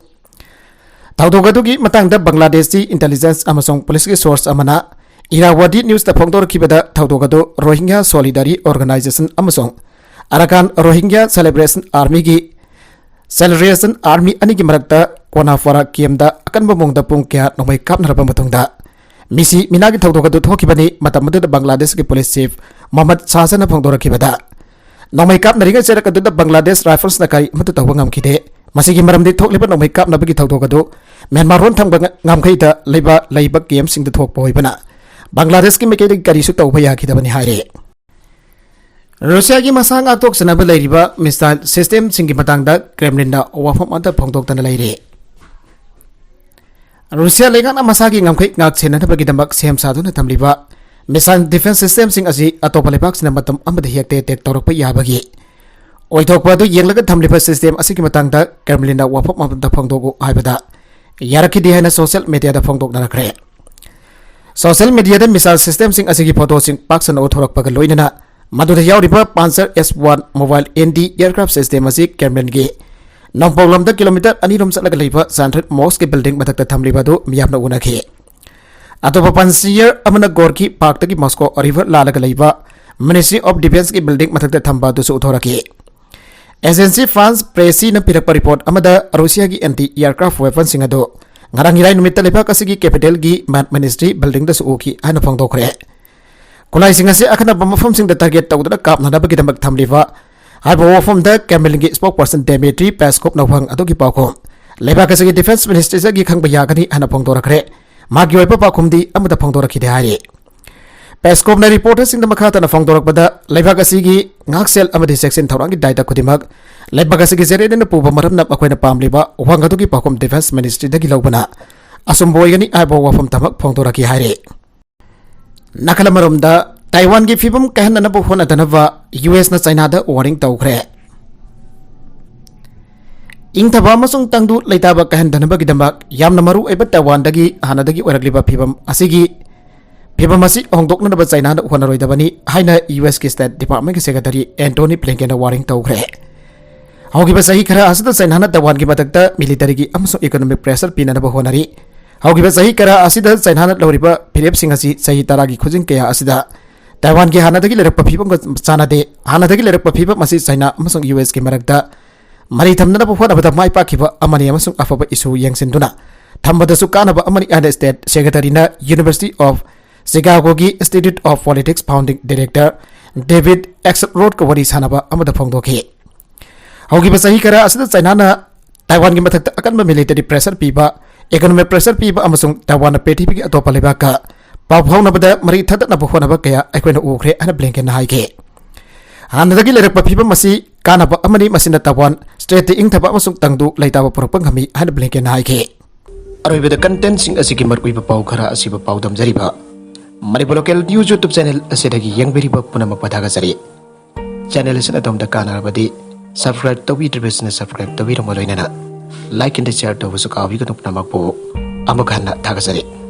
ꯊꯧꯗꯣꯛ ꯑꯗꯨꯒꯤ ꯃꯇꯥꯡꯗ ꯕꯪꯒ꯭ꯂꯥꯗꯦꯁꯀꯤ intelligence ꯑꯃꯁꯨꯡ ꯄꯨꯂꯤꯁꯀꯤ source ꯑꯃꯅ Irrawaddy News ꯇ ꯐꯣꯡꯗꯣꯔꯛꯈꯤꯕꯗ, ꯊꯧꯗꯣꯛ ꯑꯗꯨ Rohingya Solidarity Organization ꯑꯃꯁꯨꯡ Arakan Rohingya Salvation Army ꯒꯤ Salvation Army ꯑꯅꯤꯒꯤ ꯃꯔꯛꯇ ꯀꯣꯅꯥꯐꯥꯔꯥ camp ꯇ ꯑꯀꯟꯕ ꯃꯑꯣꯡꯗ ꯄꯨꯡ ꯀꯌꯥ ꯅꯣꯡꯃꯩ ꯀꯥꯞꯅꯔꯕ ꯃꯇꯨꯡꯗ ꯃꯤꯁꯤ ꯃꯤꯅꯥꯒꯤ ꯊꯧꯗꯣꯛ ꯑꯗꯨ ꯊꯣꯛꯈꯤꯕꯅꯤ꯫ ꯃꯇꯝ ꯑꯗꯨꯗ ꯕꯪꯒ꯭ꯂꯥꯗꯦꯁꯀꯤ ꯄꯨꯂꯤꯁ chief ꯃꯣꯍꯝꯃꯗ ꯁꯥꯍꯖꯅ ꯐꯣꯡꯗꯣꯔꯛꯈꯤꯕꯗ, ꯅꯣꯡꯃꯩ ꯀꯥꯞꯅꯔꯤꯉꯩ ꯆꯩꯔꯛ ꯑꯗꯨꯗ ꯕꯪꯒ꯭ꯂꯥꯗꯦꯁ Rifles ꯅ ꯀꯔꯤ ꯑꯃꯠꯇ ꯇꯧꯕ ꯉꯝꯈꯤꯗꯦ꯫ ꯃꯁꯤꯒꯤ ꯃꯔꯝꯗꯤ ꯊꯣꯛꯂꯤꯕ ꯅꯣꯡꯃꯩ ꯀꯥꯞꯅꯕꯒꯤ ꯊꯧꯗꯣꯛ ꯑꯗꯨ ꯃ꯭ꯌꯥꯟꯃꯥꯔ ꯔꯣꯟ ꯊꯝꯕ ꯉ-, ꯉꯝꯈꯩꯗ ꯂꯩꯕ, ꯂꯩꯕ camp ꯁꯤꯡꯗ ꯊꯣꯛꯄ ꯑꯣꯏꯕꯅ ꯕꯪꯒ꯭ꯂꯥꯗꯦꯁꯀꯤ ꯃꯥꯏꯀꯩꯗꯒꯤ ꯀꯔꯤꯁꯨ ꯇꯧꯕ ꯌꯥꯈꯤꯗꯕꯅꯤ ꯍꯥꯏꯔꯤ꯫ ꯔꯨꯁꯤꯌꯥꯒꯤ ꯃꯁꯥ ꯉꯥꯛꯊꯣꯛꯆꯅꯕ ꯂꯩꯔꯤꯕ missile system ꯁꯤꯡꯒꯤ ꯃꯇꯥꯡꯗ Kremlin ꯅ ꯋꯥꯐꯝ ꯑꯃꯠꯇ ꯐꯣꯡꯗꯣꯛꯇꯅ ꯂꯩꯔꯤ꯫ ꯔꯨꯁꯤꯌꯥ ꯂꯩꯉꯥꯛꯅ ꯃꯁꯥꯒꯤ ꯉꯝꯈꯩ ꯉꯥꯛ ꯁꯦꯟꯅꯅꯕꯒꯤꯗꯃꯛ ꯁꯦꯝ ꯁꯥꯗꯨꯅ ꯊꯝꯂꯤꯕ missile defense system ꯁꯤꯡ ꯑꯁꯤ ꯑꯇꯣꯞꯄ ꯂꯩꯕꯥꯛꯁꯤꯡꯅ ꯃꯇꯝ ꯑꯃꯗ ꯍꯦꯛꯇ attack ꯇꯧꯔꯛꯄ ꯌꯥꯕꯒꯤ ꯑꯣꯏꯊꯣꯛꯄ ꯑꯗꯨ ꯌꯦꯡꯂꯒ ꯊꯝꯂꯤꯕ system ꯑꯁꯤꯒꯤ ꯃꯇꯥꯡꯗ Kremlin ꯅ ꯋꯥꯐꯝ ꯑꯃꯠꯇ ꯐꯣꯡꯗꯣꯛꯎ ꯍꯥꯏꯕꯗ ꯌꯥꯔꯛꯈꯤꯗꯦ ꯍꯥꯏꯅ social media ꯗ ꯐꯣꯡꯗꯣꯛꯅꯔꯛꯈ꯭ꯔꯦ꯫ Social media ꯗ missile system ꯁꯤꯡ ꯑꯁꯤꯒꯤ photo ꯁꯤꯡ ꯄꯥꯛ ꯁꯟꯅ ꯎꯠꯊꯣꯔꯛꯄꯒ ꯂꯣꯏꯅꯅ ꯃꯗꯨꯗ ꯌꯥꯎꯔꯤꯕ Pantsir S one mobile anti aircraft system ꯑꯁꯤ Kremlin ꯒꯤ ꯅꯣꯡꯄꯣꯛꯂꯣꯝꯗ kilometre ꯑꯅꯤ ꯔꯣꯝ ꯆꯠꯂꯒ ꯂꯩꯕ Tsentr Mosque ꯀꯤ building ꯃꯊꯛꯇ ꯊꯝꯂꯤꯕ ꯑꯗꯨ ꯃꯤꯌꯥꯝꯅ ꯎꯅꯈꯤ꯫ ꯑꯇꯣꯞꯄ Pantsir ꯑꯃꯅ Gorky Park ꯇꯒꯤ Moscow river ꯂꯥꯜꯂꯒ ꯂꯩꯕ Ministry of Defence ꯀꯤ building ꯃꯊꯛꯇ ꯊꯝꯕ ꯑꯗꯨꯁꯨ ꯎꯠꯊꯣꯔꯛꯈꯤ꯫ Agence France Presse ꯅ ꯄꯤꯔꯛꯄ report ꯑꯃꯗ ꯔꯨꯁꯤꯌꯥꯒꯤ anti aircraft weapon ꯁꯤꯡ ꯑꯗꯨ ꯉꯔꯥꯡ ꯏꯔꯥꯏ ꯅꯨꯃꯤꯠꯇ ꯂꯩꯕꯥꯛ ꯑꯁꯤꯒꯤ capital ꯒꯤ Ministry building ꯗꯁꯨ ꯎꯈꯤ ꯍꯥꯏꯅ ꯐꯣꯡꯗꯣꯛꯈ꯭ꯔꯦ꯫ ꯈꯨꯠꯂꯥꯏꯁꯤꯡ ꯑꯁꯤ ꯑꯈꯟꯅꯕ ꯃꯐꯝꯁꯤꯡꯗ target ꯇꯧꯗꯨꯅ ꯀꯥꯞꯅꯅꯕꯒꯤꯗꯃꯛ ꯊꯝꯂꯤꯕ ꯍꯥꯏꯕ ꯋꯥꯐꯝꯗ Kremlin ꯒꯤ spokesperson Dmitry Peskov ꯅ ꯋꯥꯍꯪ ꯑꯗꯨꯒꯤ ꯄꯥꯎꯈꯨꯝ ꯂꯩꯕꯥꯛ ꯑꯁꯤꯒꯤ Defence Ministry ꯗꯒꯤ ꯈꯪꯕ ꯌꯥꯒꯅꯤ ꯍꯥꯏꯅ ꯐꯣꯡꯗꯣꯔꯛꯈ꯭ꯔꯦ꯫ ꯃꯥꯒꯤ ꯑꯣꯏꯕ ꯄꯥꯎꯈꯨꯝꯗꯤ ꯑꯃꯠꯇ ꯐꯣꯡꯗꯣꯔꯛꯈꯤꯗꯦ ꯍꯥꯏꯔꯤ꯫ Peskov ꯅ reporter ꯁꯤꯡꯗ ꯃꯈꯥ ꯇꯥꯅ ꯐꯣꯡꯗꯣꯔꯛꯄꯗ, ꯂꯩꯕꯥꯛ ꯑꯁꯤꯒꯤ ꯉꯥꯛꯁꯦꯜ ꯑꯃꯗꯤ ꯆꯦꯛꯁꯤꯟ ꯊꯧꯔꯥꯡꯒꯤ ꯗꯥꯏꯇ ꯈꯨꯗꯤꯡꯃꯛ ꯂꯩꯕꯥꯛ ꯑꯁꯤꯒꯤ ꯖꯦꯅꯦꯔꯦꯜꯅ ꯄꯨꯕ ꯃꯔꯝꯅ ꯃꯈꯣꯏꯅ ꯄꯥꯝꯂꯤꯕ ꯋꯥꯍꯪ ꯑꯗꯨꯒꯤ ꯄꯥꯎꯈꯨꯝ Defence Ministry ꯗꯒꯤ ꯂꯧꯕꯅ ꯑꯆꯨꯝꯕ ꯑꯣꯏꯒꯅꯤ ꯍꯥꯏꯕ ꯋꯥꯐꯝ ꯊꯃꯛ ꯐꯣꯡꯗꯣꯔꯛꯈꯤ ꯍꯥꯏꯔꯤ꯫ ꯅꯥꯀꯜ ꯑꯃꯔꯣꯝꯗ ꯇꯥꯏꯋꯥꯟꯒꯤ ꯐꯤꯕꯝ ꯀꯥꯏꯍꯟꯅꯅꯕ ꯍꯣꯠꯅꯗꯅꯕ ꯌꯨ ꯑꯦꯁꯅ ꯆꯥꯏꯅꯥꯗ ꯋꯥꯔꯅꯤꯡ ꯇꯧꯈ꯭ꯔꯦ꯫ ꯏꯪꯊꯕ ꯑꯃꯁꯨꯡ ꯇꯪꯗꯨ ꯂꯩꯇꯥꯕ ꯀꯥꯏꯍꯟꯗꯅꯕꯒꯤꯗꯃꯛ ꯌꯥꯝꯅ ꯃꯔꯨ ꯑꯣꯏꯕ ꯇꯥꯏꯋꯥꯟꯗꯒꯤ ꯍꯥꯟꯅꯗꯒꯤ ꯑꯣꯏꯔꯛꯂꯤꯕ ꯐꯤꯕꯝ ꯑꯁꯤꯒꯤ ꯐꯤꯕꯝ ꯑꯁꯤ ꯍꯣꯡꯗꯣꯛꯅꯅꯕ ꯆꯥꯏꯅꯥꯅ ꯍꯣꯠꯅꯔꯣꯏꯗꯕꯅꯤ ꯍꯥꯏꯅ ꯌꯨ ꯑꯦꯁꯀꯤ ꯁ꯭ꯇꯦꯠ ꯗꯤꯄꯥꯔꯠꯃꯦꯟꯒꯤ ꯁꯦꯀ꯭ꯔꯦꯇꯔꯤ ꯑꯦꯟꯇꯣꯅꯤ ꯕ꯭ꯂꯤꯡꯀꯦꯟꯅ ꯋꯥꯔꯅꯤꯡ ꯇꯧꯈ꯭ꯔꯦ꯫ ꯍꯧꯈꯤꯕ ꯆꯍꯤ ꯈꯔ ꯑꯁꯤꯗ ꯆꯥꯏꯅꯥꯅ ꯇꯥꯏꯋꯥꯟꯒꯤ ꯃꯊꯛꯇ ꯃꯤꯂꯤꯇꯔꯤꯒꯤ ꯑꯃꯁꯨꯡ ꯏꯀꯣꯅꯣꯃꯤꯛ ꯄ꯭ꯔꯦꯁꯔ ꯄꯤꯅꯅꯕ ꯍꯣꯠꯅꯔꯤ꯫ ꯍꯧꯈꯤꯕ ꯆꯍꯤ ꯈꯔ ꯑꯁꯤꯗ ꯆꯥꯏꯅꯥꯅ ꯂꯧꯔꯤꯕ ꯐꯤꯔꯦꯞꯁꯤꯡ ꯑꯁꯤ ꯆꯍꯤ ꯇꯔꯥꯒꯤ ꯈꯨꯖꯤꯡ ꯀꯌꯥ ꯑꯁꯤꯗ ꯇꯥꯏꯋꯥꯟꯒꯤ ꯍꯥꯟꯅꯗꯒꯤ ꯂꯩꯔꯛꯄ ꯐꯤꯕꯝꯒ ꯆꯥꯟꯅꯗꯦ꯫ ꯍꯥꯟꯅꯗꯒꯤ ꯂꯩꯔꯛꯄ ꯐꯤꯕꯝ ꯑꯁꯤ ꯆꯥꯏꯅꯥ ꯑꯃꯁꯨꯡ ꯌꯨ ꯑꯦꯁꯀꯤ ꯃꯔꯛꯇ ꯃꯔꯤ ꯊꯝꯅꯅꯕ ꯍꯣꯠꯅꯕꯗ ꯃꯥꯏ ꯄꯥꯛꯈꯤꯕ ꯑꯃꯅꯤ ꯑꯃꯁꯨꯡ ꯑꯐꯕ ꯏꯁꯨ ꯌꯦꯡꯁꯤꯟꯗꯨꯅ ꯊꯝꯕꯗꯁꯨ ꯀꯥꯟꯅꯕ ꯑꯃꯅꯤ ꯍꯥꯏꯅ ꯁ꯭ꯇꯦꯠ ꯁꯦꯀ꯭ꯔꯦꯇꯔꯤꯅ University of Chicagoꯒꯤ Institute of Politics Founding Director David Axelrodꯀ ꯋꯥꯔꯤ ꯁꯥꯟꯅꯕ ꯑꯃꯗ ꯐꯣꯡꯗꯣꯛꯈꯤ꯫ ꯍꯧꯈꯤꯕ ꯆꯍꯤ ꯈꯔ ꯑꯁꯤꯗ ꯆꯥꯏꯅꯥꯅ ꯇꯥꯏꯋꯥꯟꯒꯤ ꯃꯊꯛꯇ ꯑꯀꯟꯕ ꯃꯤꯂꯤꯇꯔꯤ ꯄ꯭ꯔꯦꯁꯔ ꯄꯤꯕ, ꯏꯀꯣꯅꯣꯃꯤꯛ ꯄ꯭ꯔꯦꯁꯔ ꯄꯤꯕ ꯑꯃꯁꯨꯡ ꯇꯥꯏꯋꯥꯟꯅ ꯄ꯭ꯔꯤꯊꯤꯕꯤꯒꯤ ꯑꯇꯣꯞꯄ ꯂꯩꯕꯥꯛꯀ ꯄꯥꯎ ꯐꯥꯎꯅꯕꯗ ꯃꯔꯤ ꯊꯠꯇꯠꯅꯕ ꯍꯣꯠꯅꯕ ꯀꯌꯥ ꯑꯩꯈꯣꯏꯅ ꯎꯈ꯭ꯔꯦ ꯍꯥꯏꯅ ꯕ꯭ꯂꯤꯡꯀꯦꯟꯅ ꯍꯥꯏꯈꯤ꯫ ꯍꯥꯟꯅꯗꯒꯤ ꯂꯩꯔꯛꯄ ꯐꯤꯕꯝ ꯑꯁꯤ ꯀꯥꯟꯅꯕ ꯑꯃꯅꯤ, ꯃꯁꯤꯅ ꯇꯥꯏꯋꯥꯟ ꯁ꯭ꯇ꯭ꯔꯦꯠꯇ ꯏꯪꯊꯕ ꯑꯃꯁꯨꯡ ꯇꯪꯗꯨ ꯂꯩꯇꯥꯕ ꯄꯨꯔꯛꯄ ꯉꯝꯃꯤ ꯍꯥꯏꯅ ꯕ꯭ꯂꯤꯡꯀꯦꯟꯅ ꯍꯥꯏꯈꯤ꯫ ꯑꯔꯣꯏꯕꯗ ꯀꯟꯇꯦꯟꯁꯤꯡ ꯑꯁꯤꯒꯤ ꯃꯔꯨꯑꯣꯏꯕ ꯄꯥꯎ ꯈꯔ ꯑꯁꯤꯕꯨ ꯄꯥꯎꯗꯝꯖꯔꯤꯕ Manipur local news YouTube channel ꯑꯁꯤꯗꯒꯤ ꯌꯦꯡꯕꯤꯔꯤꯕ ꯄꯨꯝꯅꯃꯛꯄꯨ ꯊꯥꯒꯠꯆꯔꯤ꯫ ꯆꯦꯅꯦꯜ ꯑꯁꯤꯅ ꯑꯗꯣꯝꯗ ꯀꯥꯟꯅꯔꯕꯗꯤ subscribe ꯇꯧꯕꯤꯗ꯭ꯔꯤꯕꯁꯤꯡꯅ subscribe ꯇꯧꯕꯤꯔꯝꯃꯨ, ꯂꯣꯏꯅꯅ like and share ꯇꯧꯕꯁꯨ ꯀꯥꯎꯕꯤꯒꯅꯨ꯫ ꯄꯨꯝꯅꯃꯛꯄꯨ ꯑꯃꯨꯛ ꯍꯟꯅ ꯊꯥꯒꯠꯆꯔꯤ꯫